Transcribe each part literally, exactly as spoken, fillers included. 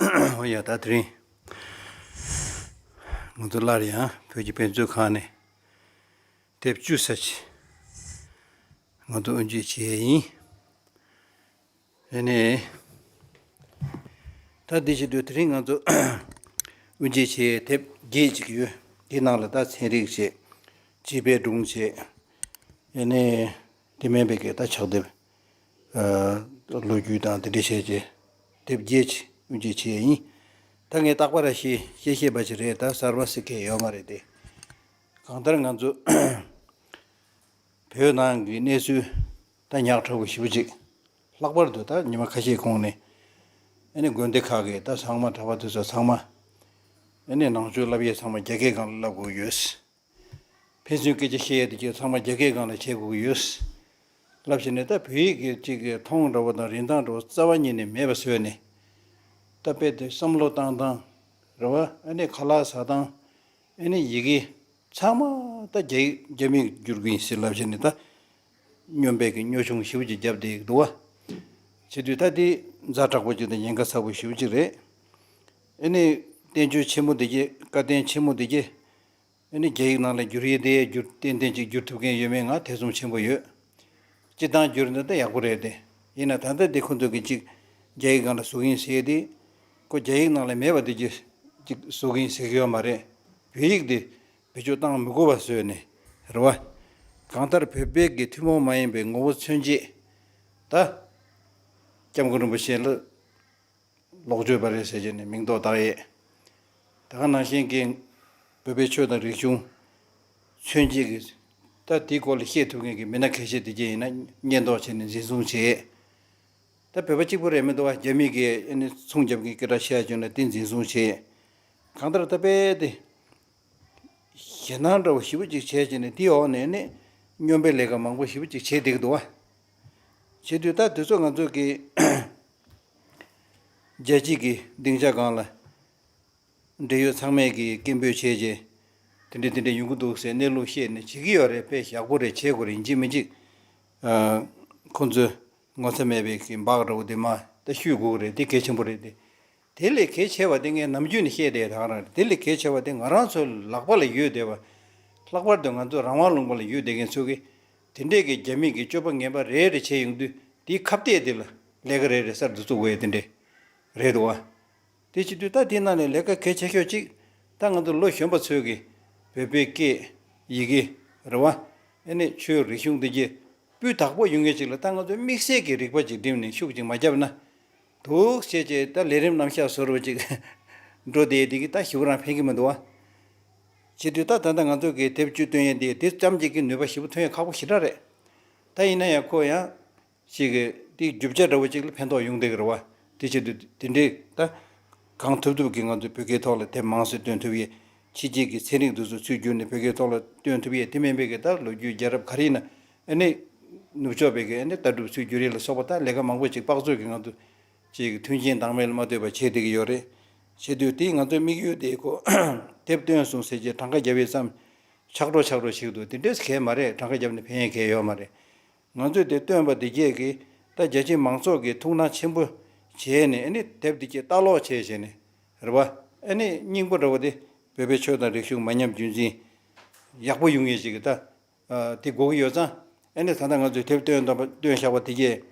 ཨོ་ཡ། ད་དེ་རིང་ང་ཚོ་སླར་ཡང་བོད་ཀྱི་དཔེ་མཛོད་ཁང་ནས་དེབ་བཅུ་ཙམ་ཅིག་ང་ཚོ་དབུ་འབྱེད་བྱེད་ཡས་ཡིན། ཨ་ནི། ད་འདི་བྱེད་དུས་དེ་རིང་ང་ཚོ་དབུ་འབྱེད་བྱེད་ཡས་དེབ་བརྒྱད་ཅིག་ཡོད། དེའི་ནང་ལ་ད་ཚན་རིག་བྱས། སྤྱི་པའི་སྒྲུང་བྱས། ཨ་ནི། དེ་མིན་པའི་གི་ད་ཕྱག་དེབ། ཨ། ལོ་རྒྱུས་དང་དེ་འདྲ་བྱས་རྗེས་དེབ་བརྒྱད་ཅིག་དབུ་འབྱེད་བྱས་ཡིན། ད་ངས་རྟག་པར་ཞེས་བཤད་བཤད་པ་ཅིག་རེད། ད་གསར་པ་ཟེར་མཁན་ཡོད་མ་རེད་དེ། གང་ལྟར་ང་ཚོ་བོད་ནང་གི་གནས་ཚུལ་ད་ཉག་ཕྲ་བོ་ཞེ་པོ་ཅིག་ལྷག་པར་དུ་ད་ཉི་མ་ཁ་ཤས་གོང་ནས་ཨ་ནི་དགོན་སྡེ་ཁག་གི་ད་ཚང་མ་གྲྭ་པ་དེ་ཚོ་ཚང་མ་ཨ་ནི་ནང་ཆོས་བསླབ་ཡས་ཚང་མ་རྒྱ་སྐད་སྒང་ལ་བསླབ་དགོས་ཡོད། ཕན་ཚུན་སྐད་ཆ་བཤད་ཡས་དེ་གྱད་ཚང་མ་རྒྱ་སྐད་སྒང་ལ་བྱེད་དགོས་ཀྱི་ཡོད། ལབ་བྱས་ནས་ད་བོད་ཡིག་གི་ཅིག་གི་མཐོང་འདྲ་བོ་དང་རིན་ཐང་འདྲ་བོ་རྩ་བ་ཉིད་ནས་མེད་པ་བཟོས་ནས། ད་དཔེ་དེ་བསམ་བློ་བཏང་སྟངས་རེད་བ། ཨ་ནི་ཁ་ལག་ཟ་སྟངས། ཨ་ནི་ཡི་གེ་ཚང་མ་ད་རྒྱ་ཡིག་རྒྱ་མིས་བསྒྱུར་གྱི་ཡིན་ཟེར་ལབ་བྱས་ནས་ད་སྨྱོན་པའི་གི་སྨྱོ་ཆུང་ཞེ་པོ་ཅིག་བརྒྱབ་བསྡད་ཀྱི་འདུག་བ། བྱེད་དུས་ད་དེ་ཛ་དྲག་པོ་ཅིག་དང་ཉེན་ཁ་ཚ་པོ་ཞེ་པོ་ཅིག་རེད། ཨ་ནི་བསྟན་བཅོས་ཆེན་མོ་དེ་གྱད། བཀའ་བསྟན་ཆེན་མོ་དེ་གྱད། ཨ་ནི་རྒྱ་ཡིག་ནང་ལ་བསྒྱུར་ཡས་དེ་བསྒྱུར་ཏན་ཏན་ཅིག་བསྒྱུར་ཐུབ་མཁན་ཡོད་མེད་ང་ཐེ་ཚོམ་ཆེན་པོ་ཡོད། སྤྱིར་བཏང་བསྒྱུར་ན་ད་ཡག་པོ་རེད་དེ། ཡིན་ན་ད་ལྟ་དེ་ཁོ་ཚོ་གི་ཅིག་རྒྱ་ཡིག་སྒང་ལ་བཟོ་གི་ཡིན་ཟེར་ཡས་དེ། ཁོ་རྒྱ་ཡིག་ནང་ལ་མེད་པ་དེ་གྱད་ཅིག་བཟོ་གི་ཡིན་ཟེར་གི་ཡོད་མ་རེད། བོད་ཡིག་དེ་བེད་སྤྱོད་བཏང་མི་དགོས་པ་བཟོས་ནས་རེད་བ། གང་ལྟར་བོད་པའི་གི་ཐུན་མོང་མ་ཡིན་པའི་ངོ་བོ་མཚོན་བྱེད། ད་སྐྱབས་མགོན་རིན་པོ་ཆེ་ལ་ལོག་སྤྱོད་པ་རེད་ཟེར་བྱས་ནས་མིང་འདོགས་བཏགས་ཡས། ད་ག་ནང་བཞིན་གྱི་བོད་པའི་ཆོས་དང་རིག་གཞུང་མཚོན་བྱེད་ཀྱི། ད་དེའི་སྐོར་ལ་བཤད་ཐུབ་མཁན་གྱི་མི་སྣ་གལ་ཆེ་དེ་གྱད་ཡིན་ན་སྙད་འདོགས་བྱས་ནས་འཛིན་བཟུང་བྱས། ད་བོད་པ་གཅིག་པུ་རེད་མི་འདུག་བ། རྒྱ་མི་གིས་ཨ་ནི་ཚོང་རྒྱབ་མཁན་སྐད་གྲགས་ཆེ་བ་བྱུང་ན་དེ་འཛིན་བཟུང་བྱས། གང་ལྟར་ད་དཔེ་དེ་ཞེད་སྣང་འདྲ་བོ་ཞེ་པོ་ཅིག་བྱས་བྱས་ནས་དེའི་འོག་ནས་ནི་སྨྱོན་པའི་ལས་ཀ་མང་པོ་ཞེ་པོ་ཅིག་བྱས་བསྡད་ཀྱི་འདུག་བ། བྱེད་དུས་ད་དེ་ཚོ་ང་ཚོ་གི་རྒྱལ་སྤྱི་གི་སྡིངས་ཆ་སྒང་ལ་འབྲེལ་ཡོད་ཚང་མས་ཀྱི་སྐད་འབོད་བྱས་རྗེས། དེ་འདྲ་དེ་འདྲ་ཡོང་གི་འདུག་ཟེར་གནས་ལུགས་བཤད་ནས་བྱེད་ཀྱི་ཡོད་རེད། དཔེ་ཡག་པོ་རེད། བྱེད་དགོས་རེད། ཡིན་གཅིག་མིན་གཅིག་ཨ། ཁོང་ཚོས་ངོ་ཚ་མེད་པའི་གི་འབག་འདྲ་བོ་དེ་མ་ད་ཤོད་དགོས་ཀྱི་རེད། དེ་གལ་ཆེན་པོ་རེད་དེ། དེ་ལས་གལ་ཆེ་བ་དེ་ངས་ནམ་རྒྱུན་ནས་བཤད་བསྡད་ཡོད། ད་ག་རང་རེད། དེ་ལས་གལ་ཆེ་བ་དེ་ང་རང་ཚོའི་ལག་པ་ལ་ཡོད་བསྡད་པ། ལྷག་པར་དུ་ང་ཚོ་རང་དབང་ལུང་པ་ལ་ཡོད་བསྡད་མཁན་ཚོ་གིས་དེ་འདྲས་ཀྱི་རྒྱ་མི་གི་སྤྱོད་པ་ངན་པ་རེ་རེ་བྱས་ཡོང་དུས་དེའི་ཁ་གཏད་དེ་ལ་ལས་ཀ་རེ་རེ་གསར་དུ་བཙུགས་དགོས་ཡས་དེ་འདྲས་རེད་འདུག་བ། དེ་བྱེད་དུས་ད་དེའི་ནང་ནས་ལས་ཀ་གལ་ཆེ་ཤོས་གཅིག་ད་ང་ཚོ་ལོ་གཞོན་པ་ཚོས་ཀྱི་བོད་པའི་སྐད་ཡི་གེ་རེད་བ། ཨ་ནི་ཆོས་རིག་གཞུང་འདི་གྱད་སྤུས་དག་པོ་ཡོང་མཁན་ཅིག་ལ་ད་ང་ཚོས་དམིགས་བསལ་གྱི་རིག་པ་ཅིག་བསྒྲིམས་ནས་ཤུགས་ཅིག་མ་བརྒྱབ་ན། འདུག་བྱས་བྱས་ད་ལས་རིམ་རྣམ་གཞག་བཟོ་འདྲ་བོ་ཅིག་འགྲོ་བསྡད་དེ་གི་ད་ཞེ་པོ་རང་ཕན་གྱི་མི་འདུག་བ། བྱེད་དུས་ད་ད་ལྟ་ང་ཚོ་གི་དེབ་བཅུ་བཏོན་ཡས་འདི་དེ་ཙམ་ཅིག་གི་ནུས་པ་ཞེ་པོ་ཐོན་ཡས་ཁག་པོ་ཞེ་དྲག་རེད། ད་ཡིན་ན་ཡང་ཁོ་ཡང་ཅིག་གི་དེ་རྒྱུ་ཆ་འདྲ་བོ་ཅིག་ལ་ཕན་ཐོགས་ཡོང་བསྡད་ཀྱི་རེད་བ། དེ་བྱེད་དུས་དེ་འདྲའི་ད་གང་ཐུབ་ཐུབ་ཀྱིས་ང་ཚོས་བོད་སྐད་ཐོག་ལ་དེབ་མང་ཙམ་བཏོན་ཐུབ་ཡས། ཕྱི་རྒྱལ་གྱི་ཚན་རིག་འདི་ཚོ་ཚུར་བསྒྱུར་ནས་བོད་སྐད་ཐོག་ལ་བཏོན་ཐུབ་ཡས། དེ་མིན་པའི་གི་ད་ལོ་རྒྱུས་རྒྱལ་རབས་ག་རེ་ཡིན་ན་ཨ་ནི་ནུབ་ཕྱོགས་པའི་གི་ཨ་ནི་ལྟ་གྲུབ་ཚུར་བསྒྱུར་ཡས་ལ་སོགས་པ་ད་ལས་ཀ་མང་པོ་ཅིག་དཔག་ཚོད་ཀྱིས་ང་ཚོ་ཅིག་མཐུན་རྐྱེན་བདག་མེད་ལ་མ་ལྟོས་པ་བྱས་བསྡད་ཀྱི་ཡོད་རེད། བྱེད་དུས་དེ་ང་ཚོའི་དམིགས་ཡུལ་དེ་ཁོ་དེབ་བཏོན་སོང་ཟེར་གྱི་གྲངས་ཀ་རྒྱབ་ཡས་ཙམ་ཆག་འགྲོ་ཆག་འགྲོ་ཞིག་འདུག་དེ་འདྲས་གལ་མ་རེད། གྲངས་ཀ་བརྒྱབ་ནས་ཕན་ཡས་གལ་ཡོད་མ་རེད། ང་ཚོས་དེ་བཏོན་པ་དེ་གྱད་ཀྱིས་ད་རྒྱ་ཆེའི་མང་ཚོགས་ཀྱི་ཐུགས་སྣང་ཆེན་པོ་བྱས་ནས་ཨ་ནི་དེབ་དེ་གྱད་ལྟ་ཀློག་བྱས་བྱས་ནས་རེད་བ། ཨ་ནི་སྙིང་པོ་འདྲ་བོ་དེ་བོད་པའི་ཆོས་དང་རིག་གཞུང་མ་ཉམས་རྒྱུན་འཛིན་ཡག་པོ་ཡོང་ཡས་ཅིག་གི་ད་དེ་དགོས་ཀྱི་ཡོད་ཙང་། ཨ་ནི་ད་ལྟ་ང་ཚོས་དེབ་བཏོན་བཏོན་བཞག་པ་དེ་གྱད་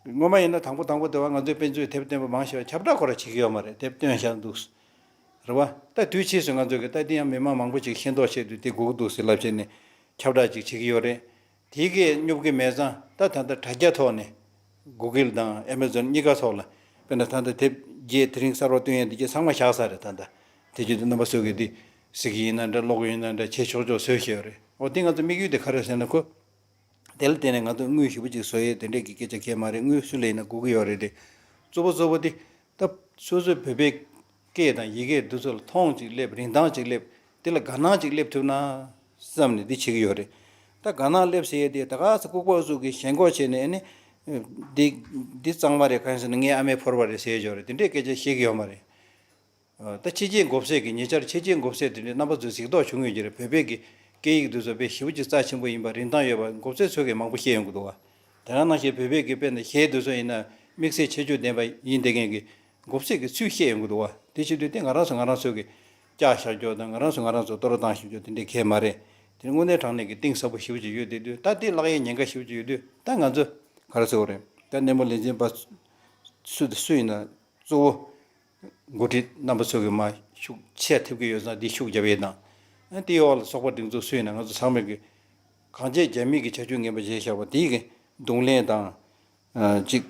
སྔོན་མ་ཡིན་ན་དང་པོ་དང་པོ་དེ་བ་ང་ཚོའི་དཔེ་མཛོད་དེབ་བཏོན་པ་མང་ཆེ་བ་ཁྱབ་བསྒྲགས་ཁོ་རང་བྱེད་ཀྱི་ཡོད་མ་རེད། དེབ་བཏོན་བཞག་འདུག་རེད་བ། ད་དུས་ཕྱིས་སུ་ང་ཚོ་གི་ད་དེ་ཡང་མི་མང་མང་པོ་ཅིག་ཤེས་རྟོགས་བྱས་དུས་དེ་དགོས་ཀྱི་འདུག་ཟེར་ལབ་བྱས་ནས་ཁྱབ་བསྒྲགས་ཅིག་བྱེད་ཀྱི་ཡོད་རེད། དེ་གས་སྙོབ་ཀྱི་མེད་ཙང་ད་ད་ལྟ་དྲ་རྒྱ་ཐོག་ནས་Google་དང་Amazon་གཉིས་ཀ་ཐོག་ལ་དཔེར་ན་ད་ལྟ་དེབ་བརྒྱད་དེ་རིང་གསར་པ་བཏོན་ཡས་འདི་གས་ཚང་མ་བཞག་ཚར་རེད། ད་ལྟ་དེ་བྱེད་དུས་རྣམ་པ་ཚོ་གིས་འདི་གཟིགས་ཀྱི་ཡིན་ན་འདྲ། ཀློག་གི་ཡིན་ན་འདྲ་བྱེད་ཆོག་ཆོག་བཟོས་བཞག་ཡོད་རེད། འོ་དེ་ང་ཚོ་དམིགས་ཡུལ་དེ་ག་རེ་ཟེར་ན་ཁོ། དེ་ལ་བརྟེན་ནས་ང་ཚོ་དངུལ་ཞེ་པོ་ཅིག་བཟོ་ཡས་དེ་འདྲས་ཀྱི་སྐད་ཆ་གང་ཡང་མ་རེད། དངུལ་སུ་ལ་ཡིན་ན་དགོས་ཀྱི་ཡོད་རེད་དེ། གཙོ་བོ་གཙོ་བོ་དེ་ད་སོ་སོའི་བོད་པའི་སྐད་དང་ཡི་གེ་འདི་ཚོ་ལ་མཐོང་ཅིག་སླེབས། རིན་ཐང་ཅིག་སླེབས། དེ་ལ་དགའ་སྣང་ཅིག་སླེབས་ཐུབ་ན་བསམ་ནས་འདི་བྱེད་ཀྱི་ཡོད་རེད། ད་དགའ་སྣང་སླེབས་ཟེར་ཡས་དེ་ད་ག་ས་ལྐུགས་པ་ཚོ་གི་ཞེན་ཁོག་བྱས་ནས་ཨ་ནི། འདི་འདི་གཙང་མ་རེད། གང་ཡིན་ཟེར་ན་ངའི་ཨ་མས་ཕོར་པ་རེད་ཟེར་ཡས་ཡོད་རེད། དེ་འདྲས་སྐད་ཆ་བཤད་ཀྱི་ཡོད་མ་རེད། ད་ཕྱི་རྒྱལ་མགོ་སེར་གྱི་ཉེ་ཆར་ཕྱི་རྒྱལ་མགོ་སེར་དེ་འདྲའི་རྣམ་པ་ཚོས་གཟིགས་རྟོག་བྱུང་ཡོད་ཀྱི་རེད། བོད་པའི་གི་སྐད་ཡིག་འདི་ཚོ་དཔེ་ཞེ་པོ་ཅིག་རྩ་ཆེན་པོ་ཡིན་པ། རིན་ཐང་ཡོད་པ་མགོ་སེར་ཚོས་གི་མང་པོ་བཤད་ཡོང་གི་འདུག་བ། དེ་ག་ནང་བཞིན་བོད་པའི་གི་དཔེར་ན་གཞས་འདི་ཚོ་ཡིན་ན་དམིགས་བསལ་ཁྱད་ཆོས་ལྡན་པ་ཡིན་བསྡད་མཁན་གི་ མགོ་སེར་གྱི་ཚུལ་བཤད་ཡོང་གི་འདུག་བ། དེ་བྱེད་དུས་དེ་ང་རང་ཚོ་ང་རང་ཚོ་གི་བཀྱག་བཞག་རྒྱུ་དང་ང་རང་ཚོ་ང་རང་ཚོ་གཏོར་བཏང་བཞག་རྒྱུ་དེ་འདྲའི་གལ་མ་རེད། དེ་ནི་དངོས་གནས་དྲང་གནས་ཀྱི་གཏིང་ཟབ་པོ་ཞེ་པོ་ཅིག་ཡོད་དེ་དུས། ད་དེ་བརླག་ཡའི་ཉེན་ཁ་ཞེ་པོ་ཅིག་ཡོད་དུས། ད་ང་ཚོ་ག་རེ་ཟེར་དགོས་རེད། ད་སྣེ་མོ་ལས་འཛིན་པ་སུ་དང་སུ་ཡིན་ན་གཙོ་བོ་འགོ་ཁྲིད་རྣམ་པ་ཚོ་གི་མར་ཤུགས་ཆེ་ཐེབས་ཀྱི་ཡོད་ཙང་འདི་ཤུགས་རྒྱབ་ཡས་དང་། ཨ་དེའི་འོག་ལ་ཚོགས་པ་སྒྲིག་འཛུགས་སུ་ཡིན་ན་ང་ཚོ་ཚང་མས་ཀྱི་གང་ཅི་རྒྱ་མི་གི་བྱ་སྤྱོད་ངན་པ་བྱས་བཞག་པ་དེའི་གི་གདོང་ལེན་དང་། ཨ་གཅིག་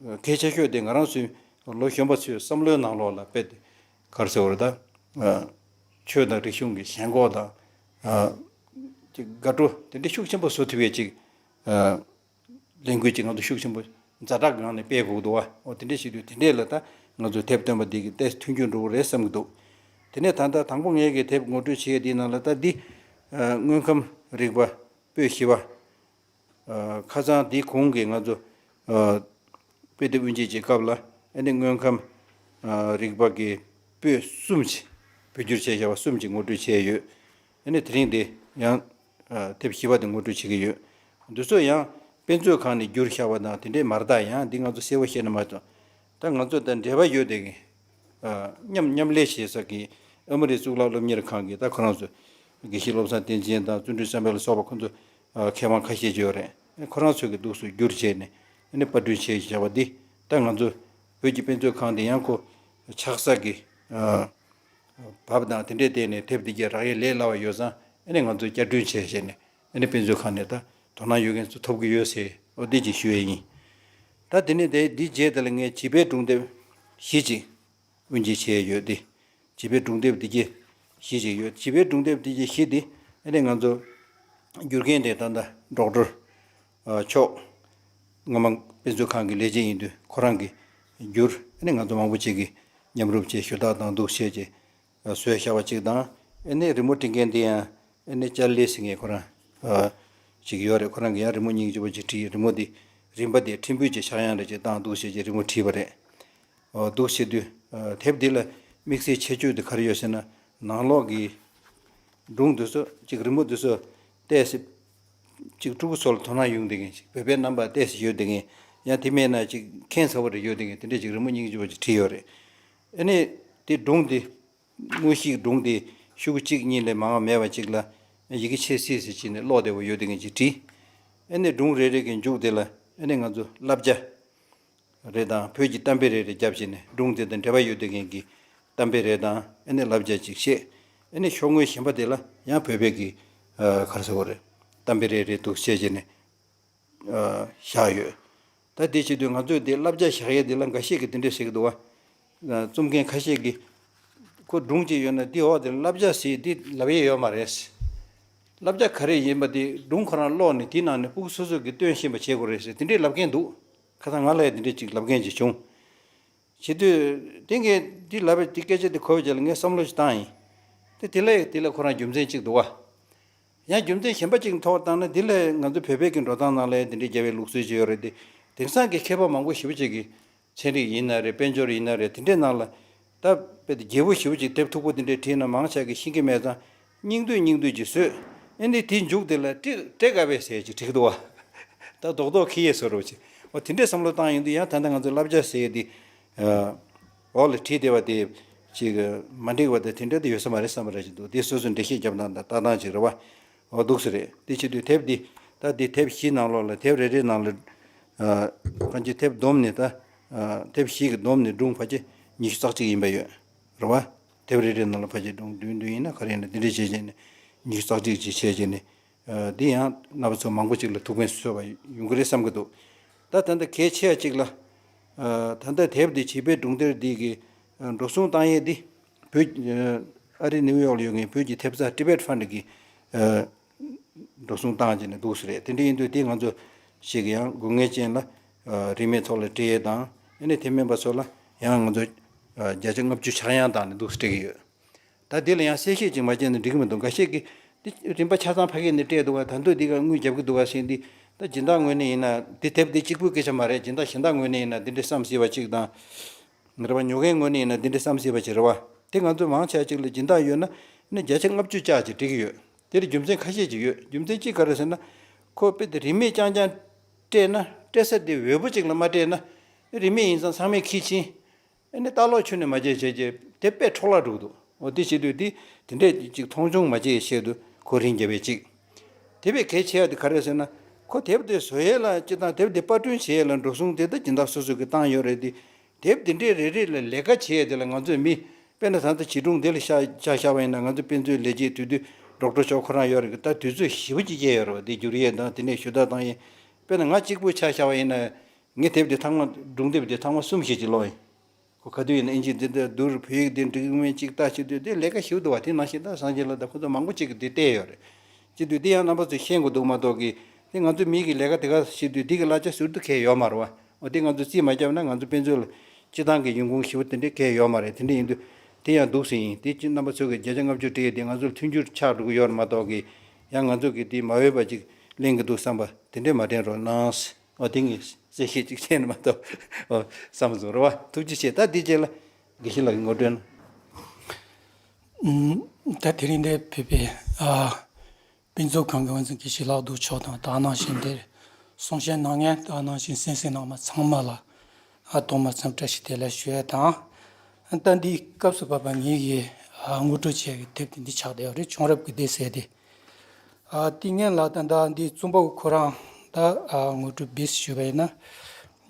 གལ་ཆེ་ཤོས་དེ་ང་རང་ཚོའི་ལོ་གཞོན་པ་ཚོའི་བསམ་བློའི་ནང་ལོགས་ལ་དཔེ་དེ་ག་རེ་ཟེར་བ་རེད། ད་ཨ་ཆོས་དང་རིག་གཞུང་གི་ཞེན་ཁོག་དང་། ཨ་གཅིག་དགའ་སྤྲོ་དེ་འདྲ་ཤུགས་ཆེན་པོ་བཟོ་ཐུབ་ཡས་ཅིག་ཨ་ལས་འགུལ་ཅིག་ང་ཚོ་ཤུགས་ཆེན་པོ་ཛ་དྲག་ངང་ནས་སྤེལ་དགོས་འདུག་བ། འོ་དེ་འདྲ་བྱེད་དུས་དེ་འདྲས་ལ་ད་ང་ཚོ་དེབ་བཏོན་པ་འདི་གི་ཏོག་ཙམ་མཐུན་འགྱུར་འགྲོ་གི་རེད་བསམ་གྱི་འདུག་དེ་ནས་ད་ལྟ་དང་པོ་ངས་ཀྱི་དེབ་ངོ་སྤྲོད་བྱེད་ཡས་འདིའི་ནང་ལ་ད་འདི་ཨ་དངོས་ཁམས་རིག་པ་པོད་བཞི་པ། ཨ་ཁ་སང་འདི་གོང་གི་ང་ཚོ་ཨ་དཔེ་དེབ་དབུ་འབྱེད་ཀྱི་སྐབས་ལ་ཨ་ནི་དངོས་ཁམས་ཨ་རིག་པ་གི་པོད་གསུམ་ཅིག་བོད་བསྒྱུར་བྱས་བཞག་པ་གསུམ་ཅིག་ངོ་སྤྲོད་བྱས་ཡོད། ཨ་ནི་དེ་རིང་འདི་ཡང་ཨ་དེབ་བཞི་པ་དེ་ངོ་སྤྲོད་བྱེད་ཀྱི་ཡོད། འདི་ཚོ་ཡང་དཔེ་མཛོད་ཁང་ནས་བསྒྱུར་བཞག་པ་དང་དེ་འདྲས་མ་རེད། ད་ཡང་འདི་ང་ཚོ་གསལ་པོ་བཤད་ན་མ་གཏོགས། ད་ང་ཚོ་དང་འབྲེལ་བ་ཡོད་དེ་གི་ཨ་མཉམ་མཉམ་ལས་བྱེད་ས་གི་ཨ་མ་རི་གཙུག་ལག་སློབ་གཉེར་ཁང་གི་ད་ཁོ་རང་ཚོ་དགེ་བཤེས་བློ་བཟང་བསྟན་འཛིན་དང་བརྩོན་འགྲུས་བསམ་འཕེལ་ལ་སོགས་པ་ཁོ་ཚོ་ཨ་མཁས་དབང་ཁ་ཤས་ཅིག་ཡོད་རེད། ཁོ་རང་ཚོ་གི་འདུག་སེ་བསྒྱུར་བྱས་ནས་ཨ་ནི་པར་སྐྲུན་བྱས་བཞག་པ་འདི་ད་ང་ཚོ་བོད་ཀྱི་དཔེ་མཛོད་ཁང་དེ་ཡང་ཁོ་ཆགས་ས་གི་ཨ་བབ་དང་དེ་འདྲའི་སྟེང་ནས་དེབ་འདི་གྱད་རག་ཡས་ལས་སླ་བ་ཡོད་ཙང་ཨ་ནི་ང་ཚོས་བསྐྱར་སྐྲུན་བྱས་བྱས་ནས་ཨ་ནི་དཔེ་མཛོད་ཁང་ནས་ད་དོ་སྣང་ཡོད་མཁན་ཚོ་ཐོབ་ཀྱི་ཡོད་ཟེར། འོ་འདི་ཅིག་ཞུ་ཡས་ཡིན། ད་དེ་ནས་དེ་འདི་རྗེས་དེ་ལ་ངས་བྱིས་པའི་སྒྲུང་དེབ་བཞི་ཅིག་དབུ་འབྱེད་བྱས་ཡོད་དེ། བྱིས་པའི་སྒྲུང་དེབ་འདི་གྱད་བཞི་ཅིག་ཡོད། བྱིས་པའི་སྒྲུང་དེབ་འདི་གྱད་བཞི་འདི་ཨ་ནི་ང་ཚོ་བསྒྱུར་མཁན་དེ་ད་ལྟ་ཌོག་ཊར་ཨ་མཆོག་སྔོན་མ་དཔེ་མཛོད་ཁང་གི་ལས་བྱེད་ཡིན་དུས་ཁོ་རང་གིས་བསྒྱུར། ཨ་ནི་ང་ཚོ་མང་པོ་ཅིག་གིས་མཉམ་རུབ་བྱས་ཞུ་དག་དང་འདུག་བྱས་བྱས་བཟོས་བཞག་པ་ཅིག་དང་། ཨ་ནི་རི་མོ་བྲིས་མཁན་དེ་ཡང་ཨ་ནི་ཅར་ལི་ཟེར་མཁན་ཁོ་རང་ཨ་ཅིག་ཡོད་རེད། ཁོ་རང་གིས་ཡང་རི་མོ་སྙིང་རྗེ་པོ་ཅིག་བྲིས། རི་མོ་དེ་རིམ་པ་དེ་ཕྲན་བུ་ཅིག་ཆག་ཡང་རེ་ཅིག་བཏང་འདུག་བྱས་བྱས་རི་མོ་བྲིས་པ་རེད། འོ་འདུག་བྱེད་དུས་ཨ་དེབ་འདི་ལ་དམིགས་བསལ་ཁྱད་ཆོས་དེ་ག་རེ་ཡོད་ཟེར་ན། ནང་ལོགས་ཀྱི་སྒྲུང་འདི་ཚོ་ཅིག་རི་མོ་འདི་ཚོ་ཏོག་ཙམ་ཅིག་ཕྲུ་གུ་ཚོ་ལ་དོ་སྣང་ཡོང་བསྡད་མཁན་ཅིག་བོད་པའི་རྣམ་པ་ཏོག་ཙམ་ཡོད་བསྡད་མཁན། ཡང་དེ་མེད་ན་ཅིག་ཁྱད་མཚར་པོ་རེ་ཡོད་བསྡད་མཁན་དེ་འདྲ་ཅིག་རི་མོ་སྙིང་རྗེ་པོ་ཅིག་བྲིས་ཡོད་རེད། ཨ་ནི་དེ་སྒྲུང་དེ་དངོས་གཞིའི་སྒྲུང་དེ་ཤོག་གུ་གཅིག་གཉིས་ལས་མང་བ་མེད་པ་ཅིག་ལ་ཡི་གེ་ཆེ་སི་སི་བྱས་ནས་ཀློག་བདེ་པོ་ཡོད་བསྡད་མཁན་ཅིག་བྲིས། ཨ་ནི་སྒྲུང་རེ་རེ་གི་མཇུག་དེ་ལ་ཨ་ནི་ང་ཚོ་བསླབ་བྱ་རེ་དང་བོད་ཀྱི་གཏམ་དཔེ་རེ་རེ་བརྒྱབ་བྱས་ནས་སྒྲུང་དེ་དང་འབྲེལ་བ་ཡོད་བསྡད་མཁན་གྱི་གཏམ་དཔེ་རེ་དང་ཨ་ནི་བསླབ་བྱ་ཅིག་བཤད། ཨ་ནི་ཤོག་ངོས་གཞན་པ་དེ་ལ་ཡང་བོད་པའི་གི་ཨ་ག་རེ་ཟེར་དགོས་རེད། གཏམ་དཔེ་རེ་རེ་འདུག་བཤད་བྱས་ནས་ཨ་བཞག་ཡོད། ད་དེ་བྱེད་དུས་ང་ཚོས་དེ་བསླབ་བྱ་བཞག་ཡས་དེ་ལ་འགའ་ཤས་ཀྱིས་དེ་འདྲས་ཟེར་གྱི་འདུག་བ། ཨ་རྩོམ་མཁན་ཁ་ཤས་ཀྱིས་ཁོ་སྒྲུང་ཅིག་ཡོད་ན་དེའི་འོག་དེ་ལ་བསླབ་བྱ་ཟེར་དེ་ལབ་ཡས་ཡོད་མ་རེད། བསླབ་བྱ་ག་རེ་ཡིན་པ་དེ་སྒྲུང་ཁོ་རང་ཀློག་ནས་དེའི་ནང་ནས་ཕྲུ་གུ་སོ་སོ་གིས་སྟོན་ཤེས་པ་བྱེད་དགོས་རེད་ཟེར་དེ་འདྲས་ལབ་མཁན་འདུག་ཁ་སང་ང་ལ་ཡང་དེ་འདྲས་ཅིག་ལབ་མཁན་ཅིག་བྱུང་། བྱེད་དུས་དེ་ངས་འདི་ལབ་པའི་དེ་སྐད་ཆ་དེ་གོ་བའི་རྗེས་ལ་ངས་བསམ་བློ་ཞིག་བཏང་ཡིན། དེ་དེ་ལ་དེ་ལ་ཁོ་རང་རྒྱུ་མཚན་གཅིག་འདུག་བ། ཡང་རྒྱུ་མཚན་གཞན་པ་གཅིག་ཐོག་བཏང་ན་འདི་ལ་ང་ཚོ་བོད་པའི་གི་འགྲོ་སྟངས་ནང་ལ་དེ་འདྲའི་རྒྱལ་བའི་ལུགས་སྲོལ་ཅིག་ཡོད་རེད་དེ། དེང་སང་གི་མཁས་པ་མང་པོ་ཞེ་པོ་ཅིག་གིས་ཚན་རིག་ཡིན་ན་རེད། དཔལ་འབྱོར་ཡིན་ན་རེད། དེ་འདྲའི་ནང་ལ་ད་དཔེ་དེ་རྒྱས་པོ་ཞེ་པོ་ཅིག་དེབ་མཐུག་པོ་དེ་འདྲའི་བྲིས་ན་མང་ཆེ་གིས་ཤེས་ཀྱི་མེད་ཙང་། སྙིང་བསྡུས་སྙིང་བསྡུས་ཅིག་བཟོས། ཨེ་ནི་དེའི་མཇུག་དེ་ལ་ཏྲེ་ཏྲེ་ཀ་བེ་ཟེར་ཅིག་བྲིས་འདུག་བ། ད་རྡོག་རྡོག་ཁེ་ཡས་བཟོ་རོགས་བྱེད། འོ་དེ་འདྲའི་བསམ་བློ་བཏང་ཡོང་དུས་ཡང་ད་ལྟ་ང་ཚོ་བསླབ་བྱ་ཟེར་ཡས་དེ་འོག་ལ་བྲིས་བསྡད་པ་དེ་ཅིག་མ་འགྲིག་པ་དང་དེ་འདྲ་དེ་ཡོད་ས་མ་རེད་བསམ་པ་རེད་ཅིག་འདུག་དེ་སོ་སོས་འགྲེལ་བཤད་བརྒྱབ་སྟངས་དང་ལྟ་སྟངས་ཅིག་རེད་བ། འོ་འདུག་སེ་རེད། དེ་བྱེད་དུས་དེབ་འདི་ད་འདི་དེབ་བཞི་ནང་ལོགས་ལ་དེབ་རེ་རེའི་ནང་ལ་གང་ཅི་དེབ་བསྡོམས་ནས་ད་དེབ་བཞི་གི་བསྡོམས་ནས་སྒྲུང་ཕལ་ཆེར་ཉི་ཤུ་རྩ་གཅིག་ཡིན་པ་ཡོད་རེད་བ། དེབ་རེ་རེའི་ནང་ལ་ཕལ་ཆེར་སྒྲུང་བདུན་བདུན་ཡིན་ན་ག་རེ་ཡིན་ན་འདི་འདྲ་བྱས་བྱས་ནས་ཉི་ཤུ་རྩ་གཅིག་ཅིག་བྱས་བྱས་ནས། ཨ་འདི་ཡང་རྣམ་པ་ཚོ་མང་པོ་ཅིག་ལ་ཐུགས་ཕན་གསོས་པ་ཡོང་གི་རེད་བསམ་གྱི་འདུག་ད་ད་ལྟ་གལ་ཆེ་བ་ཅིག་ལ། ཨ་ད་ལྟ་དེབ་འདི་བྱིས་པའི་སྒྲུང་དེབ་འདི་གི་ཨ་འགྲོ་སོང་བཏང་ཡས་འདི་བོད་ཨ་རི་ནིའུ་ཡོག་ལ་ཡོད་མཁན་བོད་ཀྱི་ཐེབས་རྩ་Tibet Fund གི་ཨ་འགྲོ་སོང་བཏང་བྱས་ནས་འདུག་སེ་རེད། དེ་འདྲ་ཡིན་དུས་དེ་ང་ཚོ་ཞིག་ཡང་དགོས་ངེས་ཅན་ལ་ཨ་རིན་མེད་ཐོག་ལ་སྤྲད་ཡས་དང་། ཨ་ནི་དེ་མིན་པ་ཚོ་ལ་ཡང་ང་ཚོ་ཨ་བརྒྱ་ཆ་ལྔ་བཅུ་ཆག་ཡང་བཏང་ནས་འདུག་སེ་སྤྲད་ཀྱི་ཡོད། ད་འདི་ལ་ཡང་གསལ་བཤད་ཅིག་མ་བྱས་ན་འགྲིག་གི་མི་འདུག་འགའ་ཤས་ཀྱིས་འདི་རིན་པ་ཆ་ཚང་ཕ་གི་ནས་སྤྲད་འདུག་བ། ད་དུང་འདི་ག་དངུལ་རྒྱབ་ཀྱི་འདུག་བ་ཟེར། འདི་ད་སྦྱིན་བདག་ངོས་ནས་ཡིན་ན་འདི་དེབ་འདི་གཅིག་པུའི་སྐད་ཆ་མ་རེད། སྦྱིན་བདག་གཞན་དག་ངོས་ནས་ཡིན་ན་འདི་འདྲའི་བསམ་སྲིད་པ་ཅིག་དང་། རེད་བ། ཉོ་མཁན་ངོས་ནས་ཡིན་ན་འདི་འདྲའི་བསམ་སྲིད་པ་ཅིག་རེད་བ། དེ་ང་ཚོས་མང་ཆེ་བ་ཅིག་ལ་སྦྱིན་བདག་ཡོད་ན་ནི་བརྒྱ་ཆ་ལྔ་བཅུ་ཅག་ཅིག་སྤྲད་ཀྱི་ཡོད། དེར་རྒྱུ་མཚན་ཁ་ཤས་ཅིག་ཡོད། རྒྱུ་མཚན་གཅིག་ག་རེ་ཟེར་ན། ཁོ་དཔེ་དེ་རིན་མེད་རྐྱང་རྐྱང་སྤྲད་ན་སྤྲད་ས་དེ་འོས་པོ་ཅིག་ལ་མ་སྤྲད་ན། རིན་མེད་ཡིན་ཙང་ཚང་མས་ཁྱི་ཕྱིན། ཨ་ནི་ལྟ་ལོག་ཁྱོན་ནས་མ་བྱས་བྱས་བྱས་དེབ་དཔེ་འཕྲོ་བརླག་འགྲོ་གི་འདུག་འོ་དེ་བྱེད་དུས་དེ་དེ་འདྲས་ཅིག་མཐོང་ཆུང་མ་བྱེད་ཆེད་དུ་ཁོ་རིན་རྒྱབ་པའི་ཅིག་དེ་བས་གལ་ཆེ་ཡ་དེ་ག་རེ་ཟེར་ན། ཁོ་དེབ་དེ་བཟོ་ཡས་ལ་སྤྱི་བཏང་དེབ་དེ་པར་སྐྲུན་བྱེད་ཡས་ལ་འགྲོ་སོང་དེ་ད་སྦྱིན་བདག་སོ་སོ་གིས་བཏང་ཡོད་རེད་དེ། དེབ་དེ་འདྲས་རེ་རེ་ལ་ལས་ཀ་བྱེད་ཡས་དེ་ལ་ང་ཚོས་མི་དཔེར་ན་ད་ལྟ་བྱིས་སྒྲུང་དེ་ལ་ཤ་ཆ་བཞག་པ་ཡིན་ན། ང་ཚོ་དཔེ་མཛོད་ལས་བྱེད་དུས་དུས་ཌོག་ཊར་མཆོག་ཁོ་རང་ཡོད་རེད་གི། ད་དུས་ཚོད་ཞེ་པོ་ཅིག་བསྐྱལ་ཡོད་རེད་བ། དེ་བསྒྱུར་ཡས་དང་དེ་ནས་ཞུ་དག་བཏང་ཡས། དཔེར་ན་ང་གཅིག་པུ་ཆ་བཞག་པ་ཡིན་ན། ངས་དེབ་དེ་ཐེངས་མ་སྒྲུང་དེབ་དེ་ཐེངས་མ་གསུམ་ཞིག་ཅིག་ཀློག་ཡིན། ཁོ་ག་དུས་ཡིན་ན་ཨིན་ཇི་འདི་འདྲ་བསྡུར། བོད་ཡིག་འདི་འགྲིག་མིན་ཅིག་ལྟ་བྱེད་དུས་དེ་ལས་ཀ་ཞེ་པོ་འདུག་བ། དེ་ནང་བཞིན་ད་སངས་རྒྱས་ལགས་དང་ཁོ་ཚོ་མང་པོ་ཅིག་གིས་དེ་བལྟས་ཡོད་རེད། བྱེད་དུས་དེ་ཡང་རྣམ་པ་ཚོས་ཤེས་དགོས་འདུག་མ་གཏོགས་གི། དེ་ང་ཚོ་མི་གི་ལས་ཀ་དེ་ག་བྱེད་དུས་དེ་གི་གླ་ཆ་ཟུར་དུ་གང་ཡང་ཡོད་མ་རེད་བ། འོ་དེ་ང་ཚོ་རྩིས་མ་བརྒྱབ་ན་ང་ཚོ་དཔེ་མཛོད་ལ་སྤྱི་བཏང་གི་ཡོང་ཁུངས་ཞེ་པོ་དེ་འདྲས་གང་ཡང་ཡོད་མ་རེད། དེ་འདྲས་ཡིན་དུས་དེ་ཡང་འདུག་ཟེར་ཡིན། དེ་ཅི་རྣམ་པ་ཚོ་གིས་བརྒྱ་ཆ་ལྔ་བཅུ་སྤྲད་ཡས་དེ་ང་ཚོར་མཐུན་འགྱུར་ཆགས་འགྲོ་གི་ཡོད་རེད་མ་གཏོགས་གི། ཡང་ང་ཚོ་གིས་དེ་མ་འོས་པ་ཅིག་གླེང་གི་འདུག་བསམ་པ་དེ་འདྲས་མ་དྲན་རོགས་གནང་། འོ་དེ་ངས་གསལ་བཤད་ཅིག་བྱས་ནས་མ་གཏོགས། འོ་བསམ་བཟོ་རེད་བ། ཐུགས་རྗེ་ཆེ། ད་དེ་རྗེས་ལ་དགེ་བཤེས་ལགས་ཀྱིས་ངོ་སྤྲོད་གནང་། ཨུམ། ད་དེ་རིང་འདིར་ཕེབས་པའི་ཨ་དཔེ་མཛོད་ཁང་གི་དབུ་འཛིན་དགེ་བཤེས་ལྷག་རྡོར་མཆོག་དང་། དེ་ནང་བཞིན་འདིར་གསུང་བཤད་གནང་མཁན། དེ་ནང་བཞིན་གསན་གཟིགས་གནང་མཁན་ཚང་མ་ལ་ཨ་ཐོག་མར་འཚམས་བཀྲ་ཤིས་བདེ་ལེགས་ཞུ་ཡས་དང་། ད་འདིའི་སྐབས་སུ་བབས་པ་ངེད་ཀྱིས་ཨ་ངོ་སྤྲོད་བྱེད་ཡག་གི་དེབ་དེ་འདི་ཆགས་བསྡད་ཡོད་རེད། བྱུང་རབས་ཀྱི་སྡེ་ཟེར་ཏེ། ཨ་དེ་སྔོན་ལ་ད་ལྟ་འདི་རྩོམ་པ་པོ་ཁོ་རང་ད་ཨ་ངོ་སྤྲོད་སྦས་ཞུས་པ་ཡིན་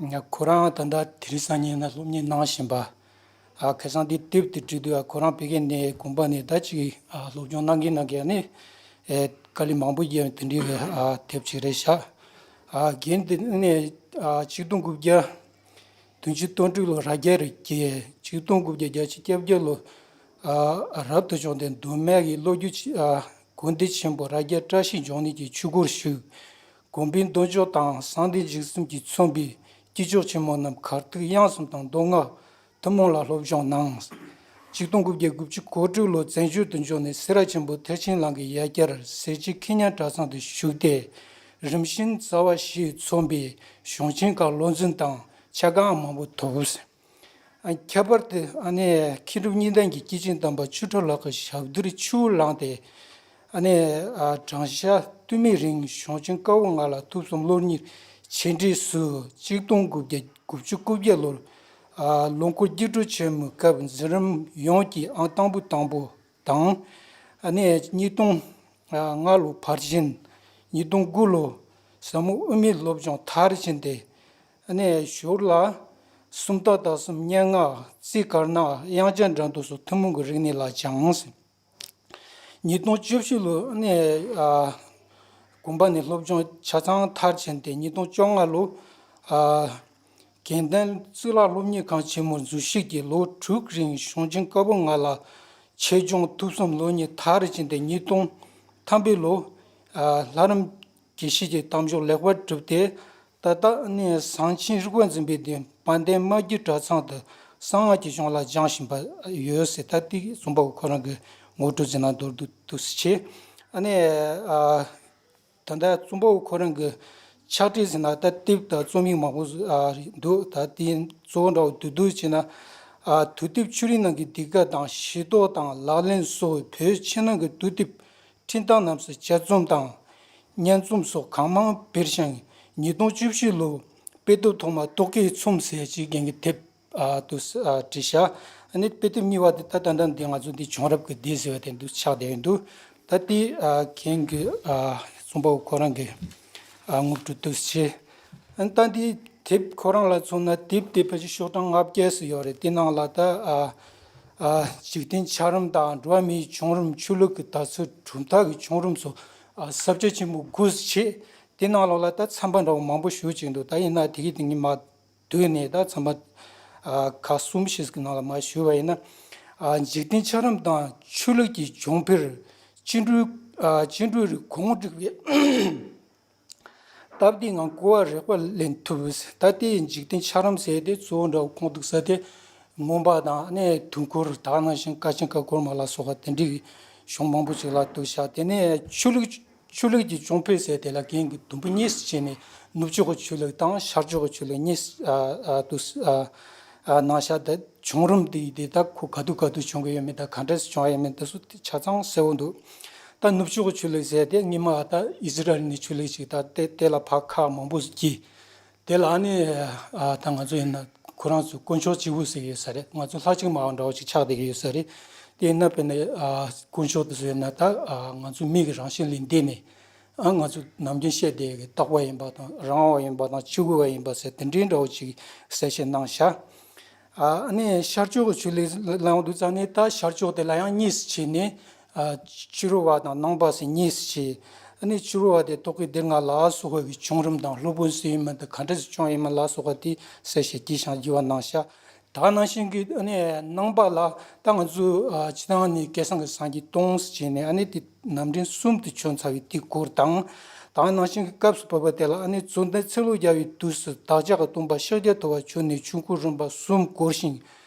ན། ཁོ་རང་ད་ལྟ་དེ་རིང་སང་ཉིན་ན་སློབ་གཉེར་གནང་བཞིན་པ། ཨ་ཁ་སང་འདི་དེབ་དེ་བྲིས་དུས་ཨ་ཁོ་རང་བོད་སྐད་ནས་དགོན་པ་ནས་ད་ཅིག་ཨ་སློབ་སྦྱོང་གནང་གིན་གནང་གིན་ཨ་ནི་ཨེ་དཀའ་ལས་མང་པོ་བརྒྱབ་དེ་འདྲའི་གི་ཨ་དེབ་ཅིག་རེད་ཤག་ཨ་རྒན་དེ་ནས་ཨ་ཆིག་སྟོང་དགུ་བརྒྱ་བདུན་ཅུ་དོན་དྲུག་ལོ་རྭ་རྒྱ་རུ་སྐྱེས། ཆིག་སྟོང་དགུ་བརྒྱ་བརྒྱད་ཅུ་གྱ་བརྒྱད་ལོ་ཨ་རབ་ཏུ་བྱུང་སྟེ་མདོ་སྨད་ཀྱི་ལོ་རྒྱུས་ཆེ་ཨ་དགོན་སྡེ་ཆེན་པོ་རྭ་རྒྱ་བཀྲ་ཤིས་འབྱུང་གནས་ཀྱི་ཆོས་སྒོར་ཞུགས། དགོན་པའི་མདོ་ཕྱོགས་དང་གསང་བདེ་འཇིགས་གསུམ་གྱིས་མཚོན་པའི་དཀྱིལ་ཆོག་ཆེན་མོ་རྣམས་གར་ཐིག་དབྱངས་གསུམ་དང་མདོ་སྔགས་ཐུན་མོང་ལ་སློབ་སྦྱོང་གནང་། ཆིག་སྟོང་དགུ་བརྒྱ་དགུ་བཅུ་གོ་དྲུག་ལོ་བཙན་བྱོལ་དུ་འབྱོར་ནས་སེ་ར་ཆེན་པོ་ཐེག་ཆེན་གླིང་གི་ཡ་གྱལ་སེར་བྱེས་མཁས་སྙན་གྲྭ་ཚང་དུ་ཞུགས་ཏེ། རིམ་བཞིན་རྩ་བ་བཞིས་མཚོན་པའི་གཞུང་ཆེན་ཁག་བློ་འཛིན་དང་ཆ་གང་མང་པོ་ཐོབ། ཨ་ཁྱད་པར་དུ་ཨ་ནི་མཁས་གྲུབ་གཉིས་ལྡན་གྱི་སྐྱེས་ཆེན་དམ་པ་ཆོས་གྲགས་ལགས་ཀྱི་ཞབས་རྡུལ་ཆུ་བོ་བླངས་ཏེ། ཨ་ནི་ཨ་བགྲང་བྱ་སྟོད་སྨད་རིང་གཞུང་ཆེན་བཀའ་པོད་ལྔ་ལ་ཐུགས་བསམ་བློ་གཉེར་ཆེ་འབྲས་སུ་ཆིག་སྟོང་དགུ་བརྒྱ་དགུ་བཅུ་གོ་བརྒྱད་ལོར་ཨ་ལོ་འཁོར་སྒྱུ་འཕྲུལ་ཆེན་མོའི་སྐབས་འཛིན་རིམ་ཡོངས་ཀྱི་ཨང་དང་པོ་དང་པོ་དང་། ཨ་ནི་ཉིས་སྟོང་ལྔ་ལོ་ཕར་ཕྱིན། ཉིས་སྟོང་དགུ་ལོ་ཟབ་མོ་དབུ་མའི་སློབ་སྦྱོང་མཐར་ཕྱིན་ཏེ། ཨ་ནི་ཞོར་ལ་སུམ་རྟགས་དག་གསུམ་སྙན་ངག་རྩིས་དཀར་ནག་དབྱངས་འཆར་འགྲན་བསྡུར་སོགས་ཐུན་མོང་གི་རིག་གནས་ལ་སྦྱངས། ཉིས་སྟོང་བཅུ་བཞི་ལོ་ཨ་ནི་ཨ་དགོན་པ་ནས་སློབ་སྦྱོང་ཆ་ཚང་མཐར་ཕྱིན་ཏེ། ཉིས་སྟོང་བཅོ་ལྔ་ལོ་ཨ་དགེ་ལྡན་གཙུག་ལག་སློབ་གཉེར་ཁང་ཆེན་མོར་འཛུལ་ཞུགས་ཀྱིས་ལོ་དྲུག་རིང་གཞུང་ཆེན་བཀའ་པོད་ལྔ་ལ་ཆེད་སྦྱོང་ཐུགས་བསམ་བློ་གཉེར་མཐར་ཕྱིན་ཏེ། ཉིས་སྟོང་ཐམ་པའི་ལོ་ཨ་ལྷ་རམས་དགེ་བཤེས་ཀྱི་གཏམ་བཟང་ལེགས་པར་གྲུབ་སྟེ། ད་ལྟ་ནི་གསང་ཆེན་རིག་པ་འཛིན་པའི་སྡེ་དཔལ་ལྡན་རྨ་རྒྱུད་གྲྭ་ཚང་དུ་གསང་སྔགས་ཀྱི་གཞུང་ལ་སྦྱང་བཞིན་པ་ཡོད་ཟེར། ད་ལྟའི་རྩོམ་པ་པོ་ཁོ་རང་གི་ངོ་སྤྲོད་ཟེར་ན་མདོར་བསྡུས་འདུག་སེ་བྱས། ཨ་ནི་ཨ། ད་ལྟ་རྩོམ་པ་པོ་ཁོ་རང་གི་ཕྱག་བྲིས་ཟེར་ན་ད་དེབ་དང་རྩོམ་ཡིག་མང་པོ་ཨ་འདུག་ད་དེ་གཙོ་བོ་འདྲ་བོ་བསྡུས་བསྡུས་བྱས་ན། ཨ་དུས་དེབ་ཆོས་རིག་ནང་གི་འདི་ག་དང་ཤེས་རྟོགས་དང་ལག་ལེན་སོགས་བོད་ཕྱི་ནང་གི་དུས་དེབ་འཕྲིན་སྟེགས་རྣམས་སུ་དཔྱད་རྩོམ་དང་། སྙན་རྩོམ་སོགས་གང་མང་སྤེལ་ཞིང་། ཉིས་སྟོང་བཅུ་བཞི་ལོ་དཔེ་དེབ་ཐོག་མ་རྟོག་གེའི་ཚོམས་ཟེར་ཅིག་རྒན་གྱི་དེབ་ཨ་དུ་ཨ་བྲིས་ཤག་ཨ་ནི་དཔེ་དེབ་གཉིས་པ་དེ་ད་ད་ལྟ་འདི་ང་ཚོ་འདི་བྱུང་རབས་ཀྱི་སྡེ་ཟེར་བ་དེ་འདུག་ཆགས་བསྡད་ཡོད་འདུག་ད་དེ་ཨ་རྒན་གྱི་ཨ་རྩོམ་པ་པོ་ཁོ་རང་གི་ཨ་ངོ་སྤྲོད་འདུག་བྱས། ཨ་ནི་ད་འདི་དེབ་ཁོ་རང་ལ་མཚོན་ན་དེབ་དེ་ཕལ་ཆེར་ཤོག་གྲངས་ལྔ་བརྒྱ་ཙམ་ཡོད་རེད། དེ་ནང་ལ་ད་ཨ་ཨ་འཇིག་རྟེན་ཆགས་རིམ་དང་འགྲོ་བ་མིའི་བྱུང་རིམ། ཆོས་ལུགས་ཀྱི་དར་ཚུལ། གྲུབ་མཐའ་གི་བྱུང་རིམ་སོགས་ཨ་ས་བཅད་ཆེན་པོ་དགུ་ཙམ་བྱས། དེ་ནང་ལོགས་ལ་ད་ཚན་པ་འདྲ་བོ་མང་པོ་ཞེ་པོ་ཅིག་འདུག་ད་ཡིན་ན་དེ་གི་དེ་ངས་མར་བསྡུས་ནས་ད་ཚན་པ་ཨ་ཁག་གསུམ་ཞིག་གི་ནང་ལ་མར་ཞུས་པ་ཡིན་ན། ཨ་འཇིག་རྟེན་ཆགས་རིམ་དང་ཆོས་ལུགས་ཀྱི་བྱུང་འཕེལ། བཅིངས་འགྲོལ་ཨ་བཅིངས་འགྲོལ་རིང་གོང་འགྲིལ་བའི་སྟབས་བདེའི་ངང་གོ་བ་རེག་པ་ལེན་ཐུབ། ད་ལྟའི་འཇིག་རྟེན་ཆགས་རིམ་ཟེར་དེ་གཙོ་བོ་འདྲ་བོ་ཁུངས་གཏུགས་ས་དེ་མངོན་པ་དང་ནས་དུས་འཁོར། དེ་ནང་བཞིན་དཀའ་ཆེན་ཀ་ཁོལ་མ་ལ་སོགས་པ་དེ་འདྲའི་གཞུང་མང་པོ་ཅིག་ལ་གཏུགས་ཤག་དེ་ནས་ཆོས་ལུགས་ཆོས་ལུགས་ཀྱི་བྱུང་འཕེལ་ཟེར་དེ་ལ་རྒན་གྱིས་དུམ་བུ་གཉིས་སུ་ཕྱེ་ནས་ནུབ་ཕྱོགས་ཀྱི་ཆོས་ལུགས་དང་ཤར་ཕྱོགས་ཀྱི་ཆོས་ལུགས་གཉིས་སུ་ཨ་ཨ་གཏུགས་ཨ་ཨ་གནང་ཤག་དེ་བྱུང་རིམ་དེ་དེ་ད་ཁོ་ག་དུས་ག་དུས་བྱུང་གི་ཡོད་མེད་དང་ག་འདྲས་སུ་བྱུང་ཡོད་མེད་དེ་ཚོ་དེ་ཆ་ཚང་གསལ་བོ་འདུག་ད་ནུབ་ཕྱོགས་ཀྱི་ཆོས་ལུགས་ཟེར་དེ་སྔོན་མ་ད་ཨི་ཟི་རལ་ནས་ཆོས་ལུགས་ཤིག་ད་དེ་དེ་ལ་ཕར་ཁག་མང་པོ་ཞིག་གིས། དེ་ལ་ནི་ཨ་ད་ང་ཚོ་ཡིན་ན་ ཁོ་རང་ཚོས་དཀོན་མཆོག་གཅིག་པུ་ཟེར་གྱི་ཡོད་ས་རེད། ང་ཚོ་ལྷ་གཅིག་མ་འདྲ་བ་ཅིག་ཆགས་བསྡད་ཀྱི་ཡོད་ས་རེད། དེ་ཡིན་ན་དཔེར་ན་ཨ་དཀོན་མཆོག་དེ་ཚོ་ཡིན་ན་ད་ཨ་ང་ཚོ་མི་གི་རང་བཞིན་ལས་འདས་ནས། ཨ་ང་ཚོ་ནམ་རྒྱུན་བཤད་བསྡད་ཀྱི་རྟག་པ་ཡིན་པ་དང་རང་དབང་བ་ཡིན་པ་དང་གཅིག་པུ་བ་ཡིན་པ་ཟེར་དེ་འདྲའི་འདྲ་བོ་ཅིག་གསལ་བཤད་གནང་ཤག་ཨ་ནི་ཤར་ཕྱོགས་ཀྱི་ཆོས་ལུགས་ལ་ཡོང་དུས་ཙང་ནས་ད་ཤར་ཕྱོགས་དེ་ལ་ཡང་གཉིས་སུ་ཕྱེ་ནས། ཨ་ཕྱི་རོལ་བ་དང་ནང་པ་ཟེར་གཉིས་སུ་ཕྱེ། ཨ་ནི་ཕྱི་རོལ་བ་དེ་ཐོག་གི་སྡེ་ལྔ་ལ་སོགས་པའི་བྱུང་རིམ་དང་སློབ་དཔོན་སུ་ཡིན་མིན་དང་ག་འདྲ་ཞིག་བྱུང་ཡིན་མིན་ལ་སོགས་པ་དེ་གསལ་བཤད་རྒྱས་ཤིང་རྒྱས་པ་གནང་ཤག་ད་ག་ནང་བཞིན་གྱི་ཨ་ནི་ནང་པ་ལ་ད་ང་ཚོ་ཨ་སྤྱིར་བཏང་ནས་བསྐལ་བཟང་གི་སངས་རྒྱས་སྟོང་ཟེར་བྱས་ནས་ཨ་ནི་དེ་ནམ་རིང་གསུམ་དུ་བྱོན་ཚར་བའི་དེའི་སྐོར་དང་། ད་ག་ནང་བཞིན་གྱི་སྐབས་སུ་བབ་པ་དེ་ལ་ཨ་ནི་བཅོམ་ལྡན་ཚེ་ལོ་བརྒྱ་པའི་དུས་སུ་བདག་ཅག་གི་སྟོན་པ་ཤཱཀྱ་ཐུབ་པ་བྱོན་ནས་ཆོས་འཁོར་རིམ་པ་གསུམ་བསྐོར་ཞིང་།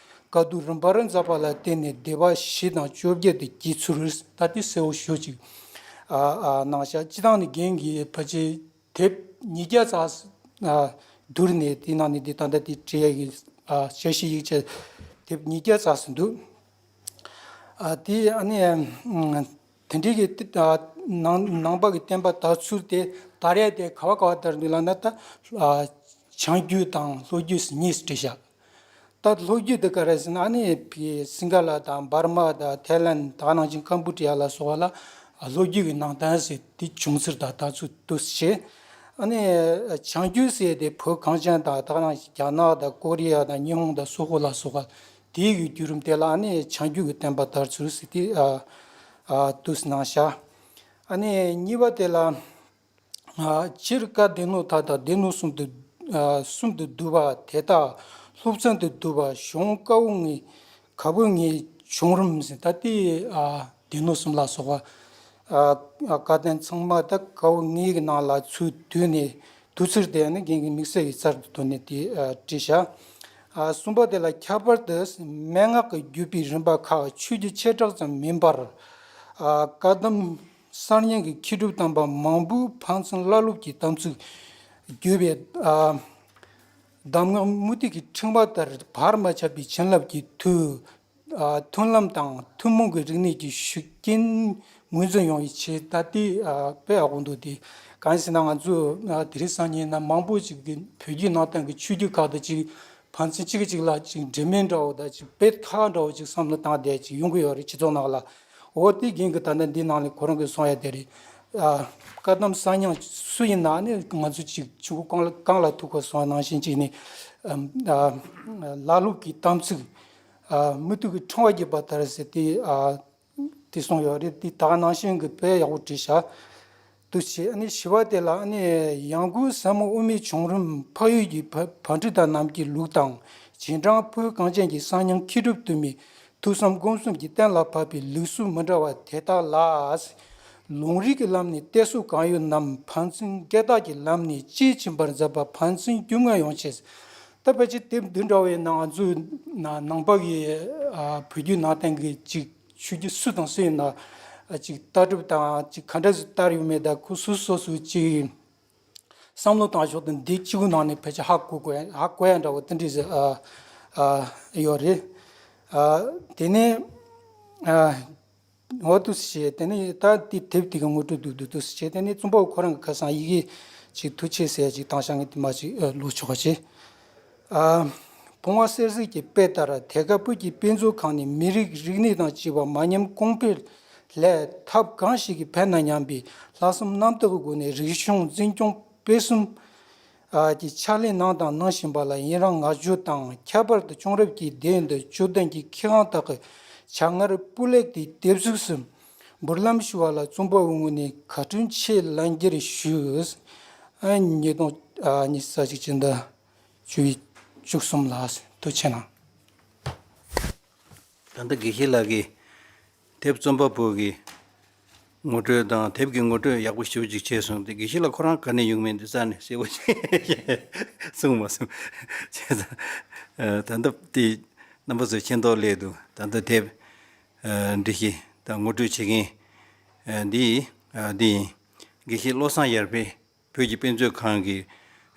བཀའ་བསྡུ་རིམ་པར་མཛད་པ་ལ་བརྟེན་ནས་སྡེ་པ་བཞི་དང་བཅོ་བརྒྱད་དུ་བགྱིས་ཚུལ་ད་དེ་གསལ་བོ་ཞེ་ཅིག་ཨ་ཨ་གནང་ཤག་སྤྱིར་བཏང་ནས་རྒན་གྱིས་ཕལ་ཆེར་དེབ་ཉིས་བརྒྱ་ཙམ་ཨ་བསྡུར་ནས་དེའི་ནང་ནས་འདི་ད་ལྟ་དེ་བྲིས་ཡ་གི་ཨ་འཆར་གཞི་ཡིག་ཆ་དེབ་ཉིས་བརྒྱ་ཙམ་ཞིག་འདུག་ཨ་དེ་ཨ་ནི་ཨ་དེ་འདྲའི་གི་ཨ་ནང་ནང་པ་གི་བསྟན་པ་དར་ཚུལ་དེ་དར་ཡ་དེ་ག་བ་ག་བ་དར་འདུག་ལབ་ན་ད་ཨ་བྱང་རྒྱུད་དང་ལྷོ་རྒྱུད་ཟེར་གཉིས་སུ་བྲིས་ཤག་ད་ལྷོ་རྒྱུད་དེ་ག་རེ་ཟེར་ན་ཨ་ནི་ཕི་སིང་ག་ལ་དང་འབར་མ་དང་ཐའི་ལན་ད་ག་ནང་བཞིན་ཀམ་པུ་ཅི་ཡ་ལ་སོགས་པ་ལ་ལྷོ་རྒྱུད་ཀྱི་ནང་བསྟན་ཟེར་དེ་བྱུང་ཚུལ་དང་དར་ཚུལ་དུ་བྱས། ཨ་ནི་བྱང་རྒྱུད་ཟེར་དེ་བོད་གངས་ཅན་དང་ད་ག་ནང་བཞིན་རྒྱ་ནག་དང་ཀོ་རི་ཡ་དང་ཉི་ཧོང་དང་སོག་པོ་ལ་སོགས་པ་དེའི་གི་བརྒྱུད་རིམ་དེ་ལ་ཨ་ནི་བྱང་རྒྱུད་ཀྱི་བསྟན་པ་དར་ཚུལ་ཟེར་དེ་ཨ་ཨ་དུ་གནང་ཤག་ཨ་ནི་གཉིས་པ་དེ་ལ། ཨ་སྤྱིར་བཀའ་སྡེ་སྣོད་མཐའ་དག་སྡེ་སྣོད་གསུམ་དུ་ཨ་གསུམ་དུ་བསྡུས་པ་དེ་དག་སློབ་ཚན་དུ་བསྡུས་པ་གཞུང་བཀའ་པོད་ལྔའི་བཀའ་པོད་ལྔའི་བྱུང་རིམ་ཟེར་ད་ལྟའི་ཨ་སྡེ་སྣོད་གསུམ་ལ་སོགས་པ་ཨ་ཨ་བཀའ་བསྟན་ཚང་མ་ད་བཀའ་པོད་ལྔའི་ནང་ལ་ཚུར་བསྡུས་ནས་བསྡུས་ཚུལ་དེ་ནི་རྒན་གྱིས་དམིགས་བསལ་གྱི་རྩལ་དུ་བཏོན་ནས་དེ་ཨ་བྲིས་ཤག་ཨ་གསུམ་པ་དེ་ལ་ཁྱད་པར་དུ་མན་ངག་གི་བརྒྱུད་པའི་རིམ་པ་ཁག་ཆོས་བརྒྱུད་ཆེ་གྲས་ཙམ་མིན་པར། ཨ་བཀའ་གདམས་གསར་རྙིང་གི་མཁས་གྲུབ་དམ་པ་མང་པོའི་ཕན་ཚུན་བླ་སློབ་ཀྱི་དམ་ཚིག་བརྒྱུད་པའི་ཨ་གདམས་ངག་མུ་ཏིག་གི་ཕྲེང་བ་ལྟར་བར་མ་ཆད་པའི་བྱིན་རླབས་ཀྱི་མཐུ། ཨ་མཐུན་ལམ་དང་ཐུན་མོང་གི་རིག་གནས་ཀྱི་ཤུགས་རྐྱེན་ངོས་འཛིན་ཡོང་བའི་ཆེད་ད་ལྟའི་ཨ་དཔེ་ཡག་པོ་འདུག་དེ་གང་ཡིན་ཟེར་ན་ང་ཚོ་ཨ་དེ་རིང་སང་ཉིན་ན་མང་པོ་ཅིག་གི་བོད་བརྒྱུད་ནང་བསྟན་གྱི་ཆོས་བརྒྱུད་ཁག་དང་ཅིག་ཕན་ཚུན་གཅིག་གིས་གཅིག་ལ་ཅིག་འབྲེལ་མེད་འདྲ་བོ་དང་ཅིག་དཔེ་ཁག་འདྲ་བོ་ཅིག་བསམ་བློ་བཏང་བསྡད་ཅིག་ཡོང་གི་ཡོད་རེད་སྤྱི་ཚོགས་ནང་ལ། འོ་དེ་རྒན་གྱིས་ད་ལྟ་འདི་ནང་ལ་ཁོ་རང་གིས་གསུང་ཡ་དེ་རེད། ཨ་བཀའ་གདམས་གསར་རྙིང་སུ་ཡིན་ན་ནི་ང་ཚོ་ཅིག་ཆུ་བོ་གང་ལ་གང་ལ་ཐུག་གོ་སོང་ནང་བཞིན་ཅིག་ནི་ཨ་ཨ་བླ་སློབ་ཀྱི་དམ་ཚིག་ཨ་མུ་ཏིག་གི་ཕྲེང་བ་བརྒྱུད་པ་ལྟར་ཟེར་དེ་ཨ་དེ་གསུངས་ཡོད་རེད། དེ་ད་ག་ནང་བཞིན་གྱི་དཔེ་ཡག་པོ་བྲིས་ཤག་དུ་བྱས། ཨ་ནི་བཞི་པ་དེ་ལ་ཨ་ནི་ཡང་སྒོས་ཟབ་མོ་དབུ་མའི་བྱུང་རིམ་འཕགས་ཡུལ་གྱི་བ་བྷ་དྲི་ཏ་རྣམས་ཀྱི་ལུགས་དང་རྗེས་འབྲང་བོད་གངས་ཅན་གྱི་གསར་རྙིང་མཁས་གྲུབ་དུ་མའི་ཐུགས་བསམ་སྒོམ་གསུམ་གྱིས་གཏན་ལ་ཕབ་པའི་ལུགས་སྲོལ་མི་འདྲ་བ་དེ་དག་ལ། ལུང་རིགས་ཀྱི་ལམ་ནས་གཏད་སོ་གང་ཡོད་རྣམས་ཕན་ཚུན་བརྒལ་བརྟག་གི་ལམ་ནས་དཔྱད་ཕྱིན་པར་མཛད་པ་ཕན་ཚུན་རྒྱུས་མངའ་ཡོང་ཆེད། ད་ཕལ་ཆེར་དེབ་འདི་འདྲ་བའི་ནང་ང་ཚོའི་ནང་ནང་པ་གི་ཨ་བོད་བརྒྱུད་ནང་བསྟན་གྱི་ཅིག་ཆོས་བརྒྱུད་སུ་དང་སུ་ཡིན་ན་ཅིག་ལྟ་གྲུབ་དང་ཅིག་ག་འདྲ་ཞིག་ལྟར་ཡོད་མེད་དང་ཁོ་སོ་སོ་སོ་ཅིག་བསམ་བློ་བཏང་ཕྱོགས་དང་འདི་གཅིག་པུ་ནང་ནས་ཕལ་ཆེར་ཧ་གོ་དགོས་ཧ་གོ་ཡ་འདྲ་བོ་དེ་འདྲ་ཞིག་ཨ་ཨ་ཡོད་རེད། ཨ་དེ་ནས་ཨ་འོ་དུ་ཞེས་དེ་ནས་ད་དེ་དེབ་དེ་གི་ངོ་སྤྲོད་འདུག་འདུག་དུ་ཞེས་དེ་ནས་བཙུན་པ་ཁོ་རང་གི་ཁ་སང་ཡི་གེ་ཅིག་ཐུགས་ཆེ་ཟེར་ཅིག་བཏང་ཤག་ངས་དེ་མ་ཅིག་ཨ་ལོ་ཆོག་ཅེས། ཨ་བུང་བ་གསེར་གཟིགས་ཀྱི་དཔེ་ལྟར་དེ་ག་བོད་ཀྱི་དཔེ་མཛོད་ཁང་ནས་མི་རིགས་རིག་གནས་དང་བཅས་པ་མ་ཉམས་གོང་འཕེལ་སླད་ཐབས་གང་ཞིག་གིས་ཕན་ན་སྙམ་པའི་ལྷག་བསམ་རྣམ་དག་གི་སྒོ་ནས་རིག་གཞུང་འཛིན་སྐྱོང་སྤེལ་གསུམ་གྱི་ཕྱག་ལས་གནང་དང་གནང་བཞིན་པ་ལ་ཡི་རང་བསྔགས་བརྗོད་དང་ཁྱད་པར་དུ་བྱུང་རབས་ཀྱི་སྡེ་འདི་བཅུ་བདུན་གྱི་མཁས་དབང་དག་གི་བྱ་ངར་སྤུས་ལེགས་དེ་དེབ་གཟུགས་སུ་འབུར་ལམ་ཞུ་བ་ལ་བཙུན་པའི་ངོས་ནས་བཀའ་དྲིན་ཆེ་ལན་བརྒྱར་ཞུ། ཨ་ཉིས་སྟོང་ཨ་ཉི་ཤུ་རྩ་གཅིག་སྤྱི་ཟླ་བཅུ་བཅུ་གསུམ་ལ་ཐུགས་ཆེ་གནང་། ད་ལྟ་དགེ་བཤེས་ལགས་ཀྱིས་དེབ་རྩོམ་པ་པོ་གི་ངོ་སྤྲོད་དང་དེབ་ཀྱི་ངོ་སྤྲོད་ཡག་པོ་ཞེ་པོ་ཅིག་བྱས་སོང་སྟེ་དགེ་བཤེས་ལགས་ཁོ་རང་ག་ནས་ཡོང་མིན་འདི་རྩ་ནས་གསལ་པོ་ཅིག་གསུངས་མ་སོང་། བྱས་ཙང་ད་ལྟ་དེ་རྣམ་པ་ཚོས་མཁྱེན་རྟོགས་སླེབས་འདུག་ད་ལྟ་དེབ་འབྲི་གཞི་དང་ངོ་སྤྲོད་བྱེད་མཁན་འདི་འདི་ཡིན། དགེ་བཤེས་བློ་བཟང་ཡར་འཕེལ། བོད་ཀྱི་དཔེ་མཛོད་ཁང་གི་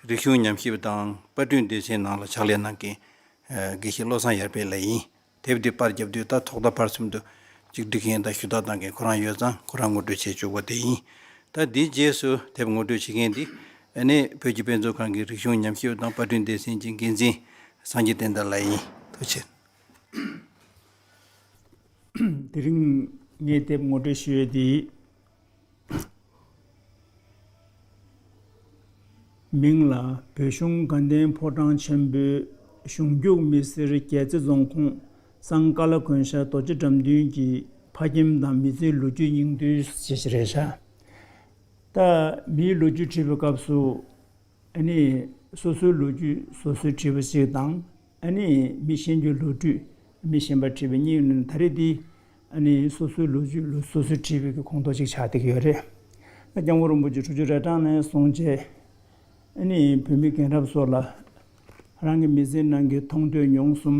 རིག་གཞུང་ཉམས་ཞིབ་དང་དཔར་སྐྲུན་སྡེ་ཚན་ནང་ལ་ཕྱག་ལས་གནང་མཁན་དགེ་བཤེས་བློ་བཟང་ཡར་འཕེལ་ལགས་ཡིན། དེབ་འདི་པར་བརྒྱབ་དུས་ད་ཐོག་མཐའ་བར་གསུམ་དུ་ཅིག་སྒྲིག་མཁན་དང་ཞུ་དག་གཏང་མཁན་ཁོ་རང་ཡོད་ཙང་ཁོ་རང་ངོ་སྤྲོད་བྱས་བཅུག་པ་དེ་ཡིན། ད་འདིའི་རྗེས་སུ་དེབ་ངོ་སྤྲོད་བྱེད་མཁན་འདི་ཨ་ནི་བོད་ཀྱི་དཔེ་མཛོད་ཁང་གི་རིག་གཞུང་ཉམས་ཞིབ་དང་པར་སྐྲུན་སྡེ་ཚན་གྱི་འགན་འཛིན་ སངས་རྒྱས་བསྟན་དར་ལགས་ཡིན། ཐུགས་རྗེ་ཆེ། དེ་རིང་ངས་དེབ་ངོ་སྤྲོད་ཞུ་ཡས་དེ། མིང་ལ་བོད་གཞུང་དགའ་ལྡན་ཕོ་བྲང་ཆེན་པོའི་གཞུང་རྒྱུག་མི་སེར་རྒྱལ་རྩེ་རྫོང་ཁོངས་སང་ཀ་ལ་དགོན་ཤར་རྡོ་རྗེ་འགྲམ་མདུན་གྱི་ཕ་ཁྱིམ་དང་མི་ཚེའི་ལོ་རྒྱུས་སྙིང་བསྡུས་ཞེས་རེད་ཤག་ད་མིའི་ལོ་རྒྱུས་བྲིས་པའི་སྐབས་སུ། ཨ་ནི་སོ་སོའི་ལོ་རྒྱུས་སོ་སོས་བྲིས་པ་ཞིག་དང་། ཨ་ནི་མི་གཞན་གྱི་ལོ་རྒྱུས་མི་གཞན་པ་བྲིས་པ་གཉིས་ནི་ད་རེས་འདི་ཨ་ནི་སོ་སོའི་ལོ་རྒྱུས་ལོ་སོ་སོས་བྲིས་པའི་གི་ཁོངས་གཏོགས་ཅིག་ཆགས་བསྡད་ཀྱི་ཡོད་རེད། ད་སྐྱབས་མགོན་རིན་པོ་ཆེ་ཁྲོ་ཆུ་རྭ་སྒྲེང་ནས་བཟུང་བྱས། ཨ་ནི་བོད་མི་རྒན་རབས་སོགས་ལ་རང་གི་མི་ཚེའི་ནང་གི་མཐོང་ཐོས་མྱོང་གསུམ་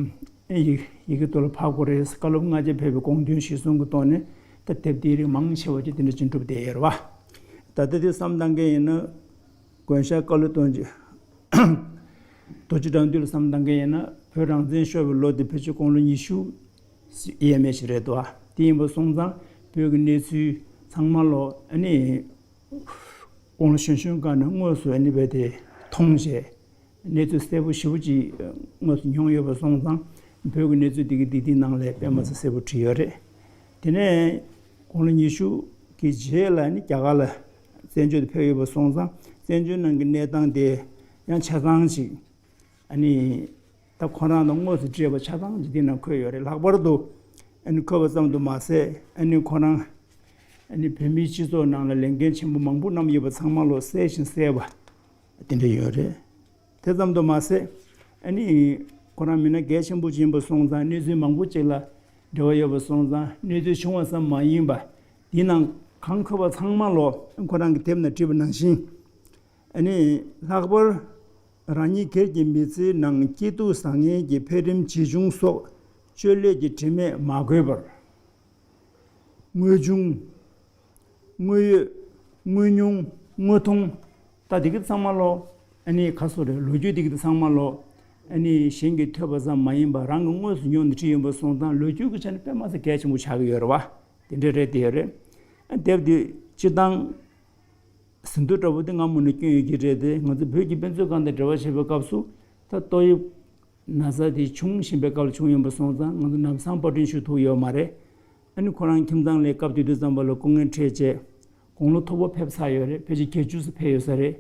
ཨེ་ཡི་ཡི་གེ་ཐོག་ལ་ཕབ་དགོས་རེད། བཀའ་སློབ་སྔ་རྗེས་ཕེབས་པའི་དགོངས་དོན་གཞིར་བཟུང་གི་ཐོག་ནས་ད་དེབ་དེའི་རིགས་མང་ཆེ་བ་ཅིག་དེ་འདྲ་ཅིག་གྲུབ་བསྡད་ཡོད་རེད་བ། ད་ལྟ་དེ་བསམ་བཏང་མཁན་ཡིན་ན། དགོན་ཤར་བཀའ་བློན་སྟོན་ཅིག་རྡོ་རྗེ་འགྲམ་མདུན་ལ་བསམ་བཏང་མཁན་ཡིན་ན། བོད་རང་བཙན་ཤོར་བའི་ལོ་དེ་ཕལ་ཆེར་དགུང་ལོ་ཉི་ཤུ་ཡས་མས་ཤིག་རེད་འདུག་དེ་ཡིན་པ་སོང་ཙང་བོད་ཀྱི་གནས་ཚུལ་ཚང་མ་ལོ་ཨ་ནི་དགུང་ལོ་གཞོན་གཞོན་སྒང་ནས་དངོས་སུ་ཨ་ནི་བས་དེ་མཐོང་བྱས། གནས་ཚུལ་གསལ་པོ་ཞེ་པོ་ཅིག་དངོས་སུ་མྱོང་ཡོད་པ་སོང་ཙང་། བོད་ཀྱི་གནས་ཚུལ་འདི་གི་འདི་འདི་ནང་ལ་དཔེ་མ་ཚད་གསལ་པོ་བྲིས་ཡོད་རེད། དེ་ནས་དགུང་ལོ་ཉི་ཤུ་གི་རྗེས་ལ་ནི་རྒྱ་གར་ལ་བཙན་བྱོལ་དུ་ཕེབས་ཡོད་པ་སོང་ཙང་། བཙན་བྱོལ་ནང་གི་གནས་སྟངས་དེ་ཡང་ཆ་ཚང་ཅིག་ཨ་ནི་ད་ཁོ་རང་དང་དངོས་སུ་འཕྲད་པ་ཆ་ཚང་ཅིག་འདི་ནང་འཁོད་ཡོད་རེད། ལྷག་པར་དུ་ཨ་ནི་འཁོད་པ་ཙམ་དུ་མ་ཟད། ཨ་ནི་ཁོ་རང་ཨ་ནི་བོད་མིའི་སྤྱི་ཚོགས་ནང་ལ་ལས་འགན་ཆེན་པོ་མང་པོ་བསྣམས་ཡོད་པ་ཚང་མ་ལོ་གསལ་ཞིང་གསལ་བ་དེ་འདྲ་ཡོད་རེད། དེ་ཙམ་དུ་མ་ཟད། ཨ་ནི་ཁོ་རང་མི་སྣ་གལ་ཆེན་པོ་ཅིག་ཡིན་པ་སོང་ཙང་། གནས་ཚུལ་མང་པོ་ཅིག་ལ་འབྲེལ་བ་ཡོད་པ་སོང་ཙང་། གནས་ཚུལ་ཆུང་བ་ཙམ་མ་ཡིན་པ་འདི་ནང་གང་འཁོད་པ་ཚང་མ་ལོ་ཁོ་རང་གི་དེབ་ནང་བྲིས་པ་ནང་བཞིན། ཨ་ནི་ལྷག་པར་རང་ཉིད་སྒེར་གྱི་མི་ཚེའི་ནང་སྐྱིད་སྡུག་བཟང་ངན་གྱི་འཕེལ་རིམ་ཇི་བྱུང་སོགས་བཅོས་ལས་ཀྱི་དྲི་མས་མ་གོས་པར། དངོས་བྱུང་། དངོས་ཡོད། དངོས་མྱོང་དངོས་མཐོང་། ད་འདི་གི་ཚང་མ་ལོ། ཨ་ནི་ཁ་སོ་རེད། ལོ་རྒྱུས་འདི་གི་ཚང་མ་ལོ། ཨ་ནི་གཞན་གྱིས་ཐོས་པ་ཙམ་མ་ཡིན་པར་རང་གིས་དངོས་སུ་མྱོང་ནས་བྲིས་ཡོད་པ་སོང་ཙང་། ལོ་རྒྱུས་ཀྱི་ཆ་ནས་དཔེ་མ་ཚད་གལ་ཆེན་པོ་ཆགས་ཀྱི་ཡོད་རེད་བ། དེ་འདྲ་རེད། དེ་ཡོད་རེད། ཨ་དེབ་འདི་སྤྱིར་བཏང་ཟིན་ཐོ་འདྲ་པོ་དེ་སྔ་མོ་ནས་བསྐྱོན་ཡོད་ཀྱི་རེད་དེ། ང་ཚོ་བོད་ཀྱི་དཔེ་མཛོད་ཁང་དང་འབྲེལ་བ་བྱེད་པའི་སྐབས་སུ། ད་ཏོག་དབྱིབས་ན་ཚ་དེ་བྱུང་བཞིན་པའི་སྐབས་ལ་བྱུང་ཡིན་པ་སོང་ཙང་། ང་ཚོ་ལམ་སང་པར་སྐྲུན་ཞུ་ཐུབ་ཡོད་མ་རེད། ཨ་ནི་ཁོ་རང་ཁྱིམ་ཚང་ལ་སྐབས་དེ་དུས་ཙམ་པ་ལ་སྐུ་ངལ་འཕྲད་བྱས། དགུང་ལོ་མཐོ་པོ་ཕེབས་ཚར་ཡོད་རེད། ཕལ་ཆེར་བརྒྱད་ཅུ་ཙམ་ཕེབས་ཡོད་ས་རེད།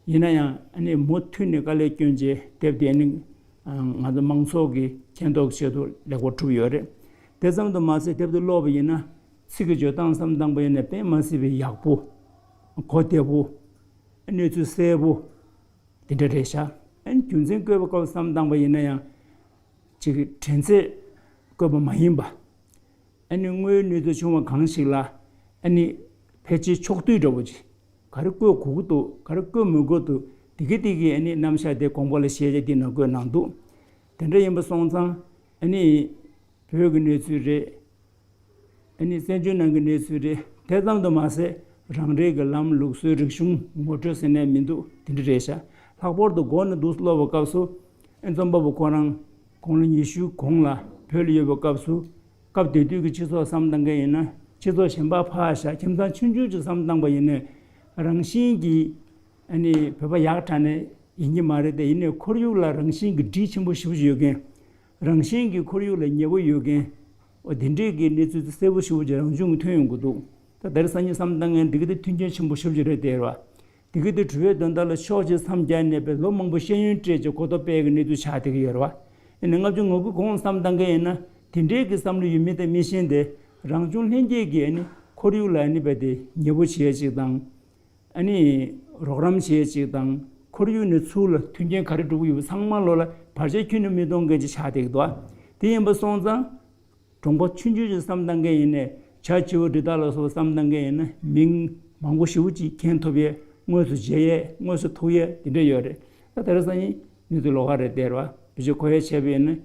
ཡིན་ན་ཡང་ཨ་ནི་མུ་མཐུད་ནས་དཀའ་ལས་བསྐྱོན་བྱས་དེབ་དེ་ཨ་ནི་ང་ཚོ་མང་ཚོགས་ཀྱི་མཁྱེན་རྟོགས་ཆེད་དུ་ལེགས་པར་གྲུབ་ཡོད་རེད། དེ་ཙམ་དུ་མ་ཟད། དེབ་དེ་ཀློག་པ་ཡིན་ན། ཚིག་གི་བརྗོད་སྟངས་བསམ་བཏང་པ་ཡིན་ན་དཔེ་མ་སྲིད་པའི་ཡག་པོ། གོ་བདེ་པོ། གནས་ཚུལ་གསལ་པོ། དེ་འདྲ་རེད་ཤག་ཨ་ནི་རྒྱུ་མཚན་བཀོད་པའི་སྐབས་བསམ་བཏང་པ་ཡིན་ན་ཡང་། ཅིག་དྲན་ཚད་བཀོད་པ་མ་ཡིན་པ། ཨ་ནི་དངོས་ཡོད་གནས་ཚུལ་བྱུང་བ་གང་ཞིག་ལ་ཨ་ནི་ཕལ་ཆེར་ཕྱོགས་བསྡུས་འདྲ་པོ་ཅིག་ག་རེ་བཀོད་དགོས་ཀྱི་འདུག་ག་རེ་བཀོད་མི་དགོས་འདུག་དེ་གི་དེ་གི་ཨ་ནི་རྣམ་གཞག་དེ་དགོངས་པ་ལ་བཞེས་བྱས་དེ་ནང་བཀོད་གནང་འདུག་དེ་འདྲ་ཡིན་པ་སོང་ཙང་། ཨ་ནི་བོད་ཀྱི་གནས་ཚུལ་རེད། ཨ་ནི་བཙན་བྱོལ་ནང་གི་གནས་ཚུལ་རེད། དེ་ཙམ་དུ་མ་ཟད། རང་རེའི་གི་ལམ་ལུགས་སྲོལ་རིག་གཞུང་ངོ་སྤྲོད་ཟེར་ནས་མི་འདུག་དེ་འདྲ་རེད་ཤག་ལྷག་པར་དུ་མགོ་ནས་འདུག་ཀློག་པའི་སྐབས་སུ། ཨེ་རྩོམ་པ་པོ་ཁོ་རང་དགུང་ལོ་ཉི་ཤུའི་གོང་ལ་བོད་ལ་ཡོད་པའི་སྐབས་སུ། སྐབས་དེ་དུས་ཀྱི་སྤྱི་ཚོགས་བསམ་བཏང་མཁན་ཡིན་ན། སྤྱི་ཚོགས་གཞན་པ་ཕར་བཞག་ཁྱིམ་ཚང་ཆུང་ཆུང་ཅིག་བསམ་བཏང་པ་ཡིན་ན། རང་བཞིན་གྱིས་ཨ་ནི་བོད་པ་ཡག་དྲགས་ནས་ཡིན་གྱི་མ་རེད་དེ། ཡིན་ནའི་ཁོར་ཡུག་ལ་རང་བཞིན་གྱིས་སྒྲིག་ཆེན་པོ་ཞེ་པོ་ཅིག་ཡོད་མཁན། རང་བཞིན་གྱིས་ཁོར་ཡུག་ལ་ཉེ་བོ་ཡོད་མཁན། འོ་དེ་འདྲས་ཀྱི་གནས་ཚུལ་དེ་གསལ་པོ་ཞེ་པོ་ཅིག་རང་བྱུང་གིས་ཐོན་ཡོང་གི་འདུག་ད་དེ་རིང་སང་ཉིན་བསམ་བཏང་མཁན་འདི་ག་དེ་མཐུན་རྐྱེན་ཆེན་པོ་ཞེ་པོ་ཅིག་རེད་དེ་རེད་བ། དེ་ག་དེ་གྲུབ་པའི་དོན་དག་ལ་ཕྱོགས་གཅིག་མཚམས་བརྒྱབ་ནས་པའི་ལོ་མང་པོ་ཤེས་ཡོན་སྤྲད་བྱས་གོ་རྟོགས་སྤེལ་གྱི་གནས་ཚུལ་ཆགས་བསྡད་ཀྱི་ཡོད་རེད་བ། ཡིན་ནའི་ལྔ་བཅུ་ང་དགུ་གོང་བསམ་བཏང་མཁན་ཡིན་ན། དེ་འདྲས་ཀྱི་བསམ་བློ་ཡོད་མི་དང་མི་གཞན་དེ་རང་བྱུང་ལྷན་སྐྱེས་ཀྱིས་ཨ་ནི་ཁོར་ཡུག་ལ་ཨ་ནི་པ་དེ་ཉེ་པོ་བྱེད་ཡས་ཅིག་དང་། ཨ་ནི་རོགས་རམ་བྱེད་ཅིག་དང་། ཁོར་ཡུག་ནས་ཚུར་ལ་མཐུན་རྐྱེན་ག་རེ་སྒྲུབ་ཀྱི་ཡོད་པ་ཚང་མ་ལོ་ལ་བར་ཆད་ཁྱོན་ནས་མི་གཏོང་མཁན་ཅིག་ཆགས་བསྡད་ཀྱི་འདུག་དེ་ཡིན་པ་སོང་ཙང་། གྲོང་པ་ཆུང་ཆུང་ཅིག་བསམ་བཏང་མཁན་ཡིན་ནའི། བྱ་བྱིའུ་རི་དྭགས་ལ་སོགས་བསམ་བཏང་མཁན་ཡིན་ན། མིང་མང་པོ་ཞེ་པོ་ཅིག་མཁྱེན་ཐུབ་ཡས། དངོས་སུ་མཇལ་ཡས། དངོས་སུ་ཐུག་ཡས་དེ་འདྲ་ཡོད་རེད། ད་དེ་རིང་སང་ཉིན་གནས་ཚུལ་ལོགས་ཀ་རེད་དེ་རེད་བ། བེད་སྤྱོད་གོ་ཡས་བྱས་པ་ཡིན་ན།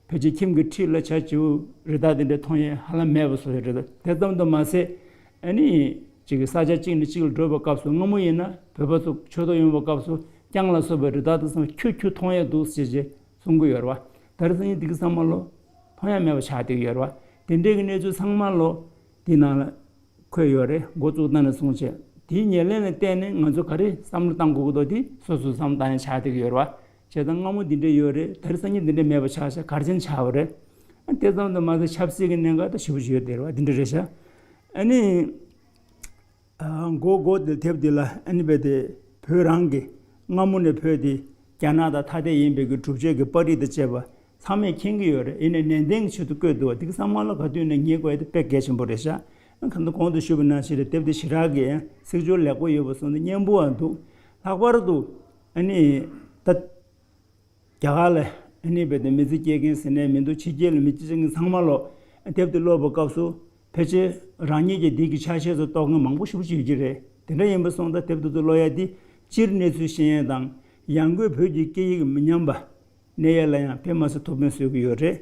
ཕལ་ཆེར་ཁྱིམ་གྱི་འཁྲིས་ལ་བྱ་བྱིའུ་རི་དྭགས་དེ་འདྲ་མཐོང་ཡས་ཧ་ལམ་མེད་པ་བཟོ་ཡས་རེད། དེ་ཙམ་དུ་མ་ཟད། ཨ་ནི་ཅིག་ས་ཆ་གཅིག་ནས་གཅིག་ལ་འགྲོ་བའི་སྐབས་སུ། སྔ་མོ་ཡིན་ན་བོད་པ་ཚོ་ཆོས་ཐོག་ཡོང་བའི་སྐབས་སུ། རྐྱང་ལ་སོགས་པའི་རི་དྭགས་དེ་ཚོ་ཁྱུ་ཁྱུ་མཐོང་ཡས་འདུག་ཟེར་བྱས་གསུང་གི་ཡོད་རེད་བ། དེ་རིང་སང་ཉིན་འདི་ག་ཚང་མ་ལོ་མཐོང་ཡས་མེད་པ་ཆགས་བསྡད་ཀྱི་ཡོད་རེད་བ། དེ་འདྲས་ཀྱི་གནས་ཚུལ་ཚང་མ་ལོ་འདི་ནང་ལ་འཁོད་ཡོད་རེད། འགོ་བཙུགས་སྟངས་ནས་བཟུང་བྱས། དེའི་ཉེར་ལེན་ལ་བརྟེན་ནས་ང་ཚོ་ག་རེ་བསམ་བློ་བཏང་དགོས་ཀྱི་འདུག་དེ་སོ་སོས་བསམ་བློ་བཏང་ཡས་ཆགས་བསྡད་ཀྱི་ཡོད་རེད་བ། བྱས་ཙང་སྔ་མོ་འདི་འདྲ་ཡོད་རེད། ད་རེས་སང་ཉིན་འདི་འདྲ་མེད་པ་ཆགས་ཤག་ག་རེ་བྱས་ནས་ཆགས་པ་རེད། ཨ་དེ་ཙམ་དུ་མ་ཟད་ཆབ་སྲིད་ཀྱི་གནད་འགག་ད་ཞེ་པོ་ཅིག་ཡོད་དེ་རེད་བ། འདི་འདྲ་རེད་ཤག་ཨ་ནི། ཨ་མགོ་མགོ་དེ་དེབ་འདི་ལ་ཨ་ནི་རྦད་དེ་བོད་རང་གི་སྔ་མོ་ནས་བོད་དེ་རྒྱ་ནག་དང་ཐ་དད་ཡིན་པའི་གི་སྒྲུབ་བྱེད་ཀྱི་པར་རིས་དང་བཅས་པ་ཚང་མས་མཁྱེན་གྱི་ཡོད་རེད། ཡིན་ནའི་ནན་ཏན་གྱི་ཆེད་དུ་བཀོད་འདུག་བ། དེ་གི་ཚང་མ་ལ་ག་དུས་ནས་ངེས་དགོས་ཡ་དེ་དཔེ་གལ་ཆེན་པོ་རེད་ཤག་ཨ་གང་ལྟར་གོང་དུ་ཞུས་པ་ནང་བཞིན་རེད། དེབ་འདི་ཞེ་དྲག་གི་ཚིག་སྦྱོར་ལེགས་པོ་ཡོད་པ་སོང་ཙང་སྙན་པོའང་འདུག་ལྷག་པར་དུ་ཨ་ནི་ད། རྒྱ་གར་ལ་ཨ་ནི་རྦད་དེ་མི་ཚེ་སྐྱེལ་མཁན་ཟེར་ནས་མི་འདུག་ཕྱི་རྒྱལ་ལ་མི་སྐྱེལ་མཁན་ཚང་མ་ལོ་དེབ་དེ་ཀློག་པའི་སྐབས་སུ་ཕལ་ཆེར་རང་ཉིད་ཀྱི་འདི་གི་ཆ་ཤས་སུ་གཏོགས་མཁན་མང་པོ་ཞེ་པོ་ཅིག་ཡོད་ཀྱི་རེད། དེ་འདྲ་ཡིན་པ་སོང་ཙང་དེབ་དེ་ཚོ་ཀློག་ཡ་འདི་སྤྱིར་གནས་ཚུལ་ཤེས་ཡ་དང་ཡང་སྒོས་བོད་ཀྱི་སྐད་ཡིག་མི་ཉམས་པ་གནས་ཡ་ལ་ཡང་དཔེ་མ་སྲིད་ཐུགས་ཕན་གསོས་ཀྱི་ཡོད་རེད།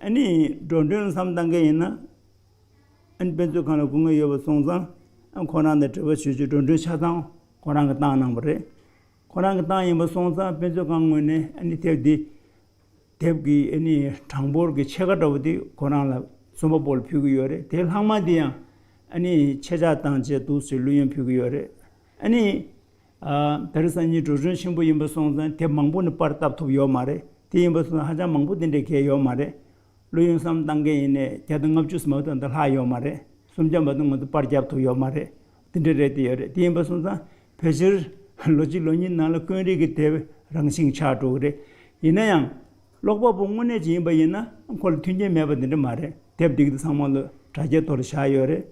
ཨ་ནི་འགྲོ་གྲོན་བསམ་བཏང་མཁན་ཡིན་ན། ཨ་ནི་དཔེ་མཛོད་ཁང་ལ་སྐུ་ངལ་ཡོད་པ་སོང་ཙང་ཨ་ཁོ་རང་དང་འབྲེལ་བ་བྱེད་རྒྱུ་འགྲོ་གྲོན་ཆ་ཚང་ཁོ་རང་གིས་བཏང་གནང་བ་རེད། ཁོ་རང་གིས་བཏང་ཡིན་པ་སོང་ཙང་དཔེ་མཛོད་ཁང་ངོས་ནས་ཨ་ནི་དེབ་འདི་དེབ་ཀྱི་ཨ་ནི་གྲངས་འབོར་གྱི་ཕྱེད་ཀ་འདྲ་བོ་དེ་ཁོ་རང་ལ་རྩོམ་པ་པོ་ལ་ཕུལ་གྱི་ཡོད་རེད། དེ་ལྷག་མ་དེ་ཡང་ཨ་ནི་ཆེད་བཅག་བཏང་བྱས་འདུག་ཟེར་བླུ་ཡོན་ཕུལ་གྱི་ཡོད་རེད། ཨ་ནི་ཨ་ད་རེས་སང་ཉིན་འགྲོ་གྲོན་ཆེན་པོ་ཡིན་པ་སོང་ཙང་དེབ་མང་པོ་ནི་པར་བཏབ་ཐུབ་ཡོད་མ་རེད། དེ་ཡིན་པ་སོང་ཙང་ཧ་ཅང་མང་པོ་དེ་འདྲའི་གལ་ཡོད་མ་རེད། བླུ་ཡོན་བསམ་བཏང་མཁན་ཡིན་ནའི་བརྒྱ་དང་ལྔ་བཅུ་ཙམ་མ་གཏོགས་འདི་ལྷག་ཡོད་མ་རེད། སུམ་བརྒྱ་མ་གཏོགས་ང་ཚོ་པར་བརྒྱབ་ཐུབ་ཡོད་མ་རེད། དེ་འདྲ་རེད་དེ་ཡོད་རེད། དེ་ཡིན་པ་སོང་ཙང་ཕལ་ཆེར་ལོ་གཅིག་ལོ་གཉིས་ནང་ལ་དཀོན་རིགས་ཀྱི་དེབ་རང་བཞིན་ཆགས་འགྲོ་གི་རེད། ཡིན་ན་ཡང་ཀློག་པ་པོ་དངོས་གནས་ཅིག་ཡིན་པ་ཡིན་ན་ཁོ་ལ་མཐུན་རྐྱེན་མེད་པ་དེ་འདྲ་མ་རེད། དེབ་འདི་གི་ཚང་མ་ལ་དྲ་རྒྱའི་ཐོག་ལ་བཞག་ཡོད་རེད།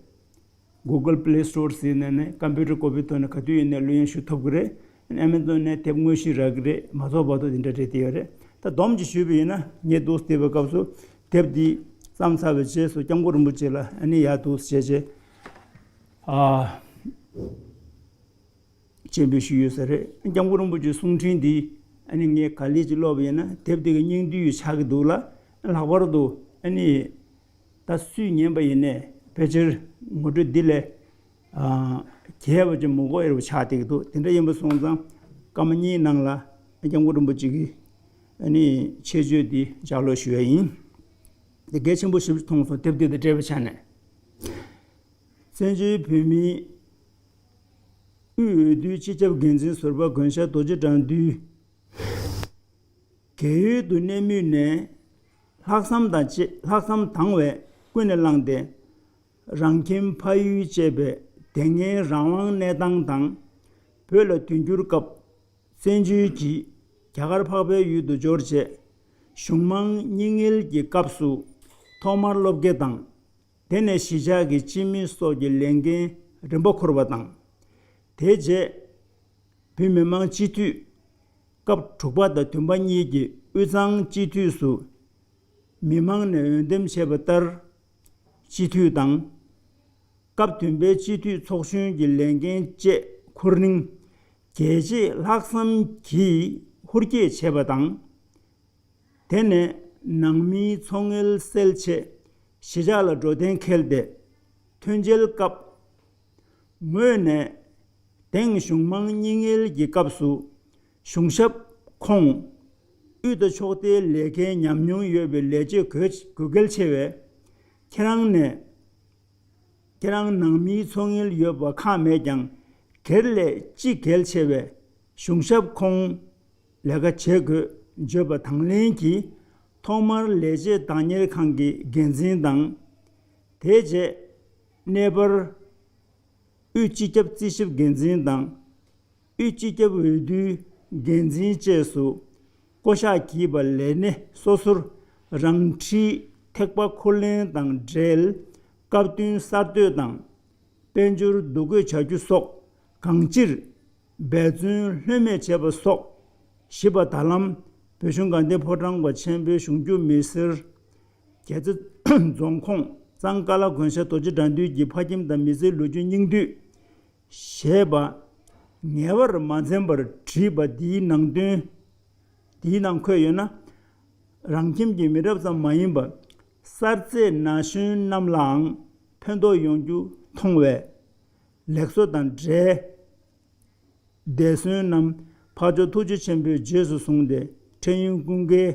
Google Play Store ཟེར་ནས་ནས་ཀམ་པུ་ཊར་ཀོ་པི་ཐོག་ནས་ག་དུས་ཡིན་ནའི་བླུ་ཡོན་ཞུ་ཐུབ་ཀྱི་རེད། Amazon ནས་དེབ་དངོས་གཞི་རག་གི་རེད། མ་རྫོགས་བར་དུ་དེ་འདྲ་རེད་དེ་ཡོད་རེད། ད་སྡོམ་གྱིས་ཞུས་པ་ཡིན་ན་ངས་འདུག་བལྟས་པའི་སྐབས་སུ་དེབ་འདི་བརྩམས་ཚར་བའི་རྗེས་སུ་སྐྱབས་མགོན་རིན་པོ་ཆེ་ལ་ཨ་ནི་ཡར་འདུག་བྱས་བྱས་ཨ། སྤྱན་འབུལ་ཞུས་ཡོད་ས་རེད། སྐྱབས་མགོན་རིན་པོ་ཆེའི་གསུང་འཕྲིན་འདི་ཨ་ནི་ངས་ག་ལེར་ཅིག་ཀློག་པ་ཡིན་ན་དེབ་འདི་གི་སྙིང་བསྡུས་ཆགས་ཀྱི་འདུག་ལ། ལྷག་པར་དུ་ཨ་ནི་ད་སུས་ཉན་པ་ཡིན་ནའི་ཕལ་ཆེར་ངོ་སྤྲོད་འདི་ལས་ཨ་རྒྱས་པ་ཅིག་མི་དགོས་ཡོད་པ་ཆགས་བསྡད་ཀྱི་འདུག་དེ་འདྲ་ཡིན་པ་སོང་ཙང་སྐར་མ་གཉིས་ནང་ལ་སྐྱབས་མགོན་རིན་པོ་ཆེ་གི་ཨ་ནི་ཆེད་བརྗོད་འདི་ལྗགས་ཀློག་ཞུ་ཡ་ཡིན། དེ་གལ་ཆེན་པོ་ཞེ་པོ་ཅིག་མཐོང་སོང་། དེབ་འདི་དང་འབྲེལ་བའི་ཆ་ནས། བཙན་བྱོལ་བོད་མིའི་དབུས་འོས་བསྡུའི་སྤྱི་ཁྱབ་འགན་འཛིན་ཟུར་པ་དགོན་ཤར་རྡོ་རྗེ་དགྲ་འདུལ། རྒས་ཡོལ་དུ་གནས་མུས་ནས་ལྷག་བསམ་དང་བཅས་ལྷག་བསམ་དྭངས་བས་ཀུན་ནས་བསླངས་ཏེ། རང་ཁྱིམ་ཕ་ཡུལ་བཅས་པའི་དེ་སྔའི་རང་དབང་གནས་སྟངས་དང་། བོད་ལ་དུས་འགྱུར་སྐབས་བཙན་བྱོལ་གྱིས་རྒྱ་གར་འཕགས་པའི་ཡུལ་དུ་འབྱོར་རྗེས། གཞུང་མང་གཉིས་སྔལ་གྱི་སྐབས་སུ་ཐོག་མར་སློབ་དགེ་དང་། དེ་ནས་གཞིས་ཆགས་ཀྱི་སྤྱི་མི་སོགས་ཀྱི་ལས་འགན་རིམ་པ་འཁུར་བ་དང་། དེ་རྗེས་བོད་མི་མང་སྤྱི་འཐུས་སྐབས་དྲུག་པ་དང་བདུན་པ་གཉིས་ཀྱི་དབུས་གཙང་སྤྱི་འཐུས་སུ་མི་མང་ནས་འོས་འདེམས་བྱས་པ་ལྟར་སྤྱི་འཐུས་དང་། སྐབས་བདུན་པའི་སྤྱི་འཐུས་ཚོགས་གཞོན་གྱི་ལས་འགན་བཅས་འཁུར་རིང་། རྒྱལ་གཅེས་ལྷག་བསམ་གྱིས་ཧུར་སྐྱེད་བྱས་པ་དང་། དེ་ནས་ནང་མིའི་ཚོང་ངལ་སེལ་ཆེད་གཞིས་ཆགས་ལ་འགྲོ་གཏན་འཁེལ་ཏེ། ཐོན་འབྱེད་སྐབས་ངོས་ནས་དེང་གཞུང་མང་གཉིས་སྔལ་གྱི་སྐབས་སུ་གཞུང་ཞབས་ཁོངས་དབུས་དང་ཕྱོགས་མཐའི་ལས་ཀའི་ཉམས་མྱོང་ཡོད་པའི་ལས་བྱེད་དགོས་དགོས་གལ་ཆེ་བས། ཁྱེད་རང་ནས་ཁྱེད་རང་ནང་མིའི་ཚོང་ངལ་ཡོད་པ་ཁག་མེད་ཀྱང་། སྒེར་ལས་སྤྱི་གལ་ཆེ་བས་གཞུང་ཞབས་ཁོངས་ལས་ཀ་བྱེད་དགོས་བརྗོད་པ་དང་ལེན་གྱིས། ཐོག་མར་ལས་བྱེད་བདག་གཉེར་ཁང་གི་འགན་འཛིན་དང་། དེ་རྗེས་གནས་སྤར་དབུས་སྤྱི་ཁྱབ་རྩིས་ཞིབ་འགན་འཛིན་དང་། དབུས་སྤྱི་ཁྱབ་འོས་བསྡུའི་འགན་འཛིན་བཅས་སུ་བསྐོ་གཞག་བགྱིས་པ་ལས་སྣེ་སོ་སོར་རང་འཁྲིའི་ཐེག་པ་འཁུར་ལེན་དང་འབྲེལ་སྐབས་བསྟུན་གསར་གཏོད་དང་། དཔལ་འབྱོར་འདུ་འགོད་བྱ་རྒྱུ་སོགས་གང་ཅིར་འབད་བརྩོན་ལྷོད་མེད་བྱས་པ་སོགས་བཞི་པ་ད་ལམ་བོད་གཞུང་དགའ་ལྡན་ཕོ་བྲང་པ་ཆེན་པོའི་གཞུང་རྒྱུ་མི་སེར། རྒྱལ་རྩེ་རྫོང་ཁོངས་གཙང་ཀ་ལ་དགོན་ཤར་རྡོ་རྗེ་དགྲ་འདུལ་གྱི་ཕ་ཁྱིམ་དང་མི་ཚེའི་ལོ་རྒྱུས་སྙིང་བསྡུས། ཞེས་པ་ངེས་པར་མ་འཛེམས་པར་བྲིས་པ་འདིའི་ནང་དོན། འདིའི་ནང་འཁོད་ཡོད་ན། རང་ཁྱིམ་གྱི་མི་རབས་ཙམ་མ་ཡིན་པར་གསར་བརྩེགས་ན་གཞོན་རྣམས་ལའང་ཕན་ཐོགས་ཡོང་རྒྱུ་མཐོང་བས། ལེགས་གསོ་དང་འབྲེལ། འདས་གསོན་རྣམས་འཕགས་མཆོག་ཐུགས་རྗེ་ཆེན་པོས་རྗེས་སུ་བཟུང་སྟེ་འཕྲལ་ཡུན་ཀུན་དགའི་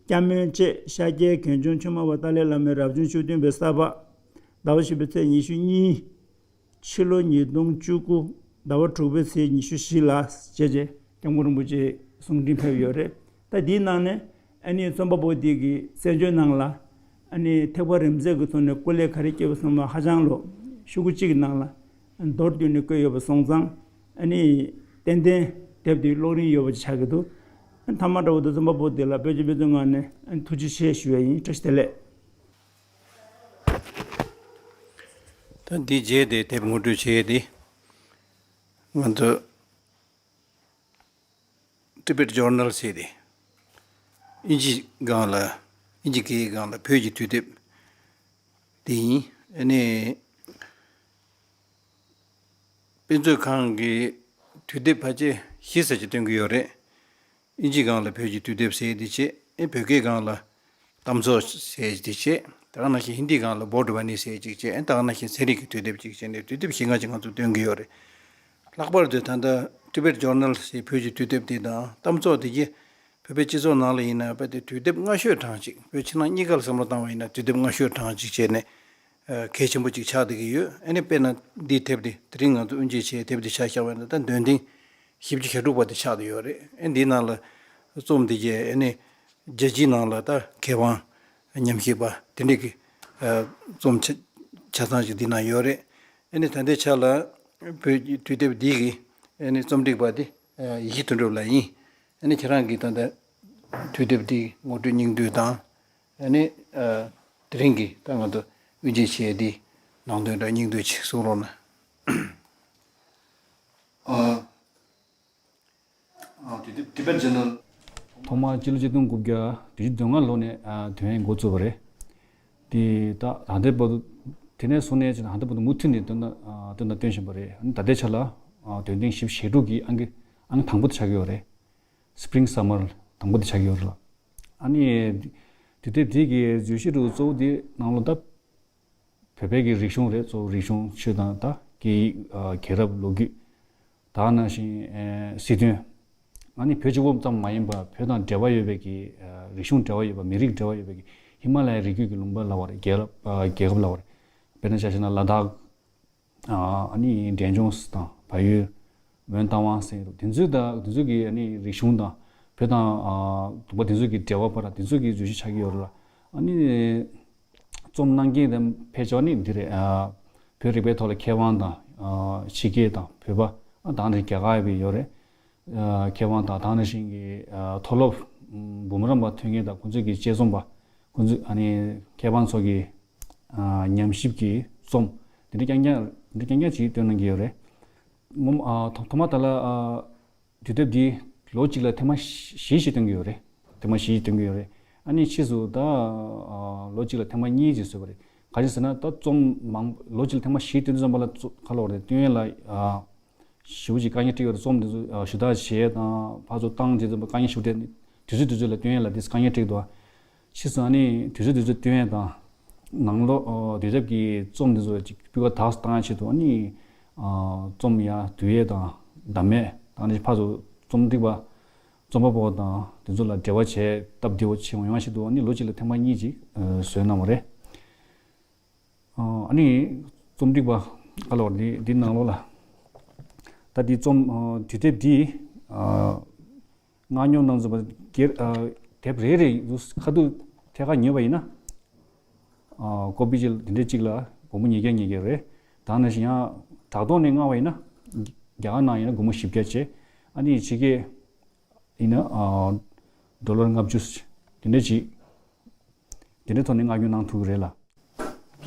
སྐྱབས་སྨོན་བཅས་ཤཱཀྱའི་དགེ་སྦྱོང་ཆོས་སྨྲ་བ་ཏཱ་ལའི་བླ་མའི་རབ་བྱུང་བཅུ་བདུན་པའི་ས་ཕག་ཟླ་བ་བཞི་པའི་ཚེས་ཉི་ཤུ་གཉིས། ཕྱི་ལོ་ཉིས་སྟོང་བཅུ་དགུ་ཟླ་བ་དྲུག་པའི་ཚེས་ཉི་ཤུ་བཞི་ལ་བྱས་རྗེས་སྐྱབས་མགོན་རིན་པོ་ཆེ་ གསུང་འཕྲིན་ཕེབས་ཡོད་རེད། ད་འདིའི་ནང་ནས་ཨ་ནི་རྩོམ་པ་པོ་འདི་གི་གསན་བརྗོད་ནང་ལ་ཨ་ནི་ཐེག་པ་རིམ་འཛེགས་ཀྱི་ཐོག་ནས་སྐུ་ལས་ག་རེ་བསྐྱོན་པ་སོང་བ་ཧ་ཅང་ལོ་ཤོག་གུ་གཅིག་གི་ནང་ལ་མདོར་བསྡུས་ནས་བཀོད་ཡོད་པ་སོང་ཙང་ཨ་ནི་ཏན་ཏན་དེབ་འདི་ཀློག་རིན་ཡོད་པ་ཅིག་ཆགས་ཀྱི་འདུག་ཨ་ནི་མཐའ་མ་འདྲ་བོ་འདི་རྩོམ་པ་པོ་འདི་ལ་བོད་ཀྱི་དཔེ་མཛོད་ངོས་ནས་ཨ་ནི་ཐུགས་རྗེ་ཆེ་ཞུ་ཡ་ཡིན། བཀྲ་ཤིས་བདེ་ལེགས། ད་འདི་རྗེས་དེ་དེབ་ངོ་སྤྲོད་བྱས་ཏེ་ང་ཚོ་Tibet Journal ཟེར་ཏེ། དབྱིན་ཇི་སྒང་ལ། དབྱིན་ཇི་སྐད་སྒང་ལ་བོད་ཀྱི་དུས་དེབ་དེ་ཡིན། ཨ་ནི། དཔེ་མཛོད་ཁང་གིས་དུས་དེབ་ཕལ་ཆེར་བཞི་ཙམ་ཅིག་བཏོན་གྱི་ཡོད་རེད། དབྱིན་ཇི་སྒང་ལ་བོད་ཀྱི་དུས་དེབ་ཟེར་དེ་བྱས། ཨེ་བོད་སྐད་སྒང་ལ་གཏམ་ཚོགས་ཟེར་དེ་བྱས། ད་ག་ནང་བཞིན་ཧིན་དི་སྒང་ལ་བོ་ཌ་བ་ནི་ཟེར་ཅིག་བྱས། ཨེ་ད་ག་ནང་བཞིན་ཚན་རིག་གི་དུས་དེབ་ཅིག་བྱས་ནས་དུས་དེབ་བཞི་ལྔ་ཅིག་ང་ཚོ་བཏོན་གྱི་ཡོད་རེད། ལྷག་པར་དུ་ད་ལྟ་Tibet Journal ཟེར་བོད་ཀྱི་དུས་དེབ་དེ་དང་གཏམ་ཚོགས་དེ་གྱིས་བོད་པའི་སྤྱི་ཚོགས་ནང་ལ་ཡིན་ན་རྦད་དེ་དུས་དེབ་སྔ་ཤོས་གྲངས་ཅིག་བོད་ཕྱི་ནང་གཉིས་ཀ་ལ་བསམ་བློ་བཏང་བ་ཡིན་ན་དུས་དེབ་སྔ་ཤོས་གྲངས་ཅིག་བྱས་ནས་ཨ་གལ་ཆེན་པོ་ཅིག་ཆགས་བསྡད་ཀྱི་ཡོད། ཨ་ནི་དཔེར་ན་འདིའི་དེབ་འདི་དེ་རིང་ང་ཚོ་དབུ་འབྱེད་བྱས་དེབ་འདི་ཆ་བཞག་པ་ཡིན་ན་ད་འདོན་ཐེངས་བཞི་བཅུ་ཞེ་དྲུག་པ་དེ་ཆགས་བསྡད་ཡོད་རེད། ཨ་འདིའི་ནང་ལ་རྩོམ་འདི་གས་ཨ་ནི་རྒྱལ་སྤྱིའི་ནང་ལ་ད་མཁས་དབང་ཉམས་ཞིབ་པ་དེ་འདྲས་ཀྱི་ཨ་རྩོམ་ཆ་ཆ་ཚང་ཞིག་འདི་ན་ཡོད་རེད། ཨ་ནི་ད་ལྟའི་ཆ་ལ་བོད་ཀྱི་དུས་དེབ་འདི་གི་ཨ་ནི་རྩོམ་སྒྲིག་པ་དེ་ཨ་ཡེ་ཤེས་དོན་གྲུབ་ལགས་ཡིན། ཨ་ནི་ཁྱེད་རང་གིས་ད་ལྟ་དུས་དེབ་འདི་ངོ་སྤྲོད་སྙིང་བསྡུས་དང་། ཨ་ནི་ཨ་དེ་རིང་གི་ད་ང་ཚོ་དབུ་འབྱེད་བྱས་འདི་ནང་དོན་འདྲ་སྙིང་བསྡུས་ཅིག་གསུང་རོགས་གནང་། ཨ། ཨ། དེ་དེ་Tibet Journal། ཐོག་མར་སྤྱི་ལོ་ཆིག་སྟོང་དགུ་བརྒྱ་བདུན་ཅུ་དོན་ལྔ་ལོ་ནས་ཨ་དོན་འགོ་བཙུགས་པ་རེད། དེ་ད་ད་ལྟའི་བར་དུ། དེ་ནས་བཟུང་ནས་ད་ལྟའི་བར་དུ་མུ་མཐུད་ནས་བཏོན་ན་ཨ་བཏོན་དང་བཏོན་བཞིན་པ་རེད། ཨ་ནི་ད་ལྟའི་ཆ་ལ་ཨ་འདོན་ཐེངས་བཞི་བཅུ་ཞེ་དྲུག་གི་ཨང་ཀི་ཨང་ཀི་དང་པོ་དེ་ཆགས་ཀྱི་ཡོད་རེད། Spring Summer དང་པོ་དེ་ཆགས་ཀྱི་ཡོད་རེད་ལ། ཨ་ནི་དུས་དེབ་དེ་གི་བརྗོད་གཞི་རུ་གཙོ་བོ་དེ་ནང་ལོགས་ད། བོད་པའི་གི་རིག་གཞུང་རེད། གཙོ་བོ་རིག་གཞུང་ཆོས་དང་ད་སྐད་ཡིག་ཨ་རྒྱལ་རབས་ལོ་རྒྱུས། ད་ག་ནང་བཞིན་ཨེ་སྲིད་དོན། ཨ་ནི་བོད་ཀྱི་དབུ་ཙམ་མ་ཡིན་པར་བོད་དང་འབྲེལ་བ་ཡོད་པའི་གི་ཨ་རིག་གཞུང་འབྲེལ་བ་ཡོད་པ། མི་རིགས་འབྲེལ་བ་ཡོད་པའི་གི་ཧི་མ་ལ་ཡའི་རི་རྒྱུད་ཀྱི་ལུང་པ་ལབ་པ་རེད། རྒྱལ་རབས་ཨ་རྒྱལ་ཁབ་ལབ་པ་རེད། དཔེར་ན་ཆ་བཞག་ན་ལ་དྭགས། ཨ་ནི་འབྲས་ལྗོངས་དང་བལ་ཡུལ། མོན་རྟ་དབང་ཟེར་གྱི་འདུག་དེ་ཚོའི་ད་དེ་ཚོའི་གི་ཨ་ནི་རིག་གཞུང་དང་བོད་དང་ཨ་དུ་བ་དེ་ཚོའི་གི་འབྲེལ་བ་བར་དེ་ཚོའི་གི་བརྗོད་གཞི་ཆགས་ཀྱི་ཡོད་རེད་ལ། ཨ་ནི་རྩོམ་གནང་མཁན་དེ་ཕལ་ཆེ་བ་ནི་འདི་རེད། ཨ་བོད་རིག་པའི་ཐོག་ལ་མཁས་དབང་དང་ཨ་ཕྱི་རྒྱལ་དང་བོད་པ། ཨ་ད་ནི་རྒྱ་གར་ཡོད་པའི་ཡོད་རེད། ཨ་མཁས་དབང་དང་ད་ནི་བཞིན་གྱི་ཨ་མཐོ་སློབ་འབུམ་རམས་པ་ཐོན་མཁན་དང་ཁོང་ཚོའི་གི་དཔྱད་རྩོམ་པ། ཁོང་ཚོས་ཨ་ནི་མཁས་དབང་ཚོ་གི་ཨ་ཉམས་ཞིབ་ཀྱི་རྩོམ་འདི་འདྲ་རྐྱང་རྐྱང་འདི་འདྲ་རྐྱང་རྐྱང་ཅིག་བཏོན་གནང་གི་ཡོད་རེད། ངོ་མ་ཨ་ཐོག་ཐོག་མ་ད་ལ་ཨ་དུས་དེབ་འདི་ལོ་གཅིག་ལ་ཐེངས་མ་བཞི་ཞིག་བཏོན་གྱི་ཡོད་རེད། ཐེངས་མ་བཞི་ཞིག་བཏོན་གྱི་ཡོད་རེད། ཨ་ནི་ཕྱིས་སུ་ད་ཨ་ལོ་གཅིག་ལ་ཐེངས་མ་གཉིས་ཅིག་བཟོས་པ་རེད། ག་རེ་ཟེར་ན་ད་རྩོམ་མང་ལོ་གཅིག་ལ་ཐེངས་མ་བཞི་བཏོན་དུས་ཙམ་པ་ལ་རྩོ་ག་ལབ་དགོས་རེད། བཏོན་ཡས་ལ་ཨ་ཞེ་པོ་ཅིག་དཀའ་ངལ་འཕྲད་ཡོད་རེད། རྩོམ་དེ་ཚོ་ཨ་ཞུ་དག་བྱེད་ཡས་དང་ཕར་ཚུར་བཏང་དེ་ཚོ་དཀའ་ངལ་ཞེ་པོ་འཕྲད། དུས་ཚོད་དུས་ཚོད་ལ་བཏོན་ཡས་ལ་དེ་དཀའ་ངལ་འཕྲད་འདུག་ཕྱིས་སུ་ཨ་ནི་དུས་ཚོད་དུས་ཚོད་བཏོན་ཡས་དང་། ནང་ལོགས་ཨ་དུས་དེབ་ཀྱི་རྩོམ་དེ་ཚོ་ཅིག་སྤུས་ཀ་དག་ཏུ་བཏང་ཡས་ཆེད་དུ་ཨ་ནི་ཨ་རྩོམ་ཡར་བསྡུ་ཡས་དང་བདམས་ཡས་དང་། ཨ་ནི་ཕར་ཚུར་རྩོམ་སྒྲིག་པ་རྩོམ་པ་པོ་དང་དེ་ཚོ་ལ་འབྲེལ་བ་བྱས་སྟབས་བདེ་བོ་བྱེད་འོང་ཡས་ཆེད་དུ་ཨ་ནི་ལོ་གཅིག་ལ་ཐེངས་མ་གཉིས་ཅིག་ཨ་བཟོས་གནང་བ་རེད། ཨ་ནི་རྩོམ་སྒྲིག་པ་ག་ལབ་དགོས་རེད། འདི་འདི་ནང་ལོགས་ལ་ད་འདི་རྩོམ་ཨ་དུས་དེབ་འདི་ཨ་མངགས་ཉོ་གནང་ཚུལ་བ་སྒེར་ཨ་དེབ་རེ་རེ་ཁ་ཐུག་ཐད་ཀར་ཉོས་པ་ཡིན་ན་ཨ་ཀོ་པི་ཅིག་འདི་འདྲ་གཅིག་ལ་སྒོར་མོ་ཉིས་བརྒྱ་ཉིས་བརྒྱ་རེད། ད་ནང་བཞིན་ཡང་དྲ་ཐོག་ནས་མངགས་པ་ཡིན་ན་རྒྱ་གར་ནང་ཡིན་ན་སྒོར་མོ་བཞི་བརྒྱ་བྱས། ཨ་ནི་ཕྱི་རྒྱལ་ཡིན་ན་ཨ་ཌོ་ལར་ལྔ་བཅུ་དེ་འདྲ་ཅིག་དེ་འདྲའི་ཐོག་ནས་མངགས་ཉོ་གནང་ཐུབ་ཀྱི་རེད་ལ།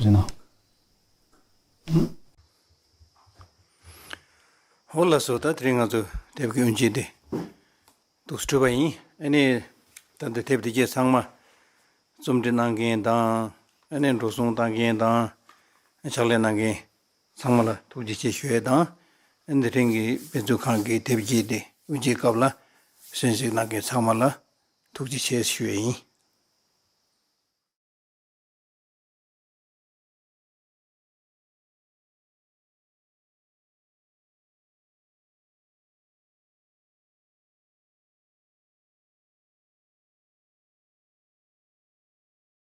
ཟེར་ན། ཧོ་ལགས་སོ། ད་དེ་རིང་ང་ཚོ་དེབ་ཀྱི་དབུ་འབྱེད་དེ་འདུག་སེ་གྲུབ་པ་ཡིན། ཨ་ནི་ད་ལྟ་དེབ་དེ་གས་ཚང་མ་རྩོམ་སྒྲིག་གནང་མཁན་དང་། ཨ་ནི་འགྲོ་སོང་བཏང་མཁན་དང་། ཕྱག་ལས་གནང་མཁན་ཚང་མ་ལ་ཐུགས་རྗེ་ཆེ་ཞུ་ཡས་དང་། ཨ་ནི་དེ་རིང་གི་དཔེ་མཛོད་ཁང་གི་དེབ་འབྱེད་དེ་དབུ་འབྱེད་སྐབས་ལ་གསན་གཟིགས་གནང་མཁན་ཚང་མ་ལ་ཐུགས་རྗེ་ཆེ་ཞུ་ཡས་ཡིན།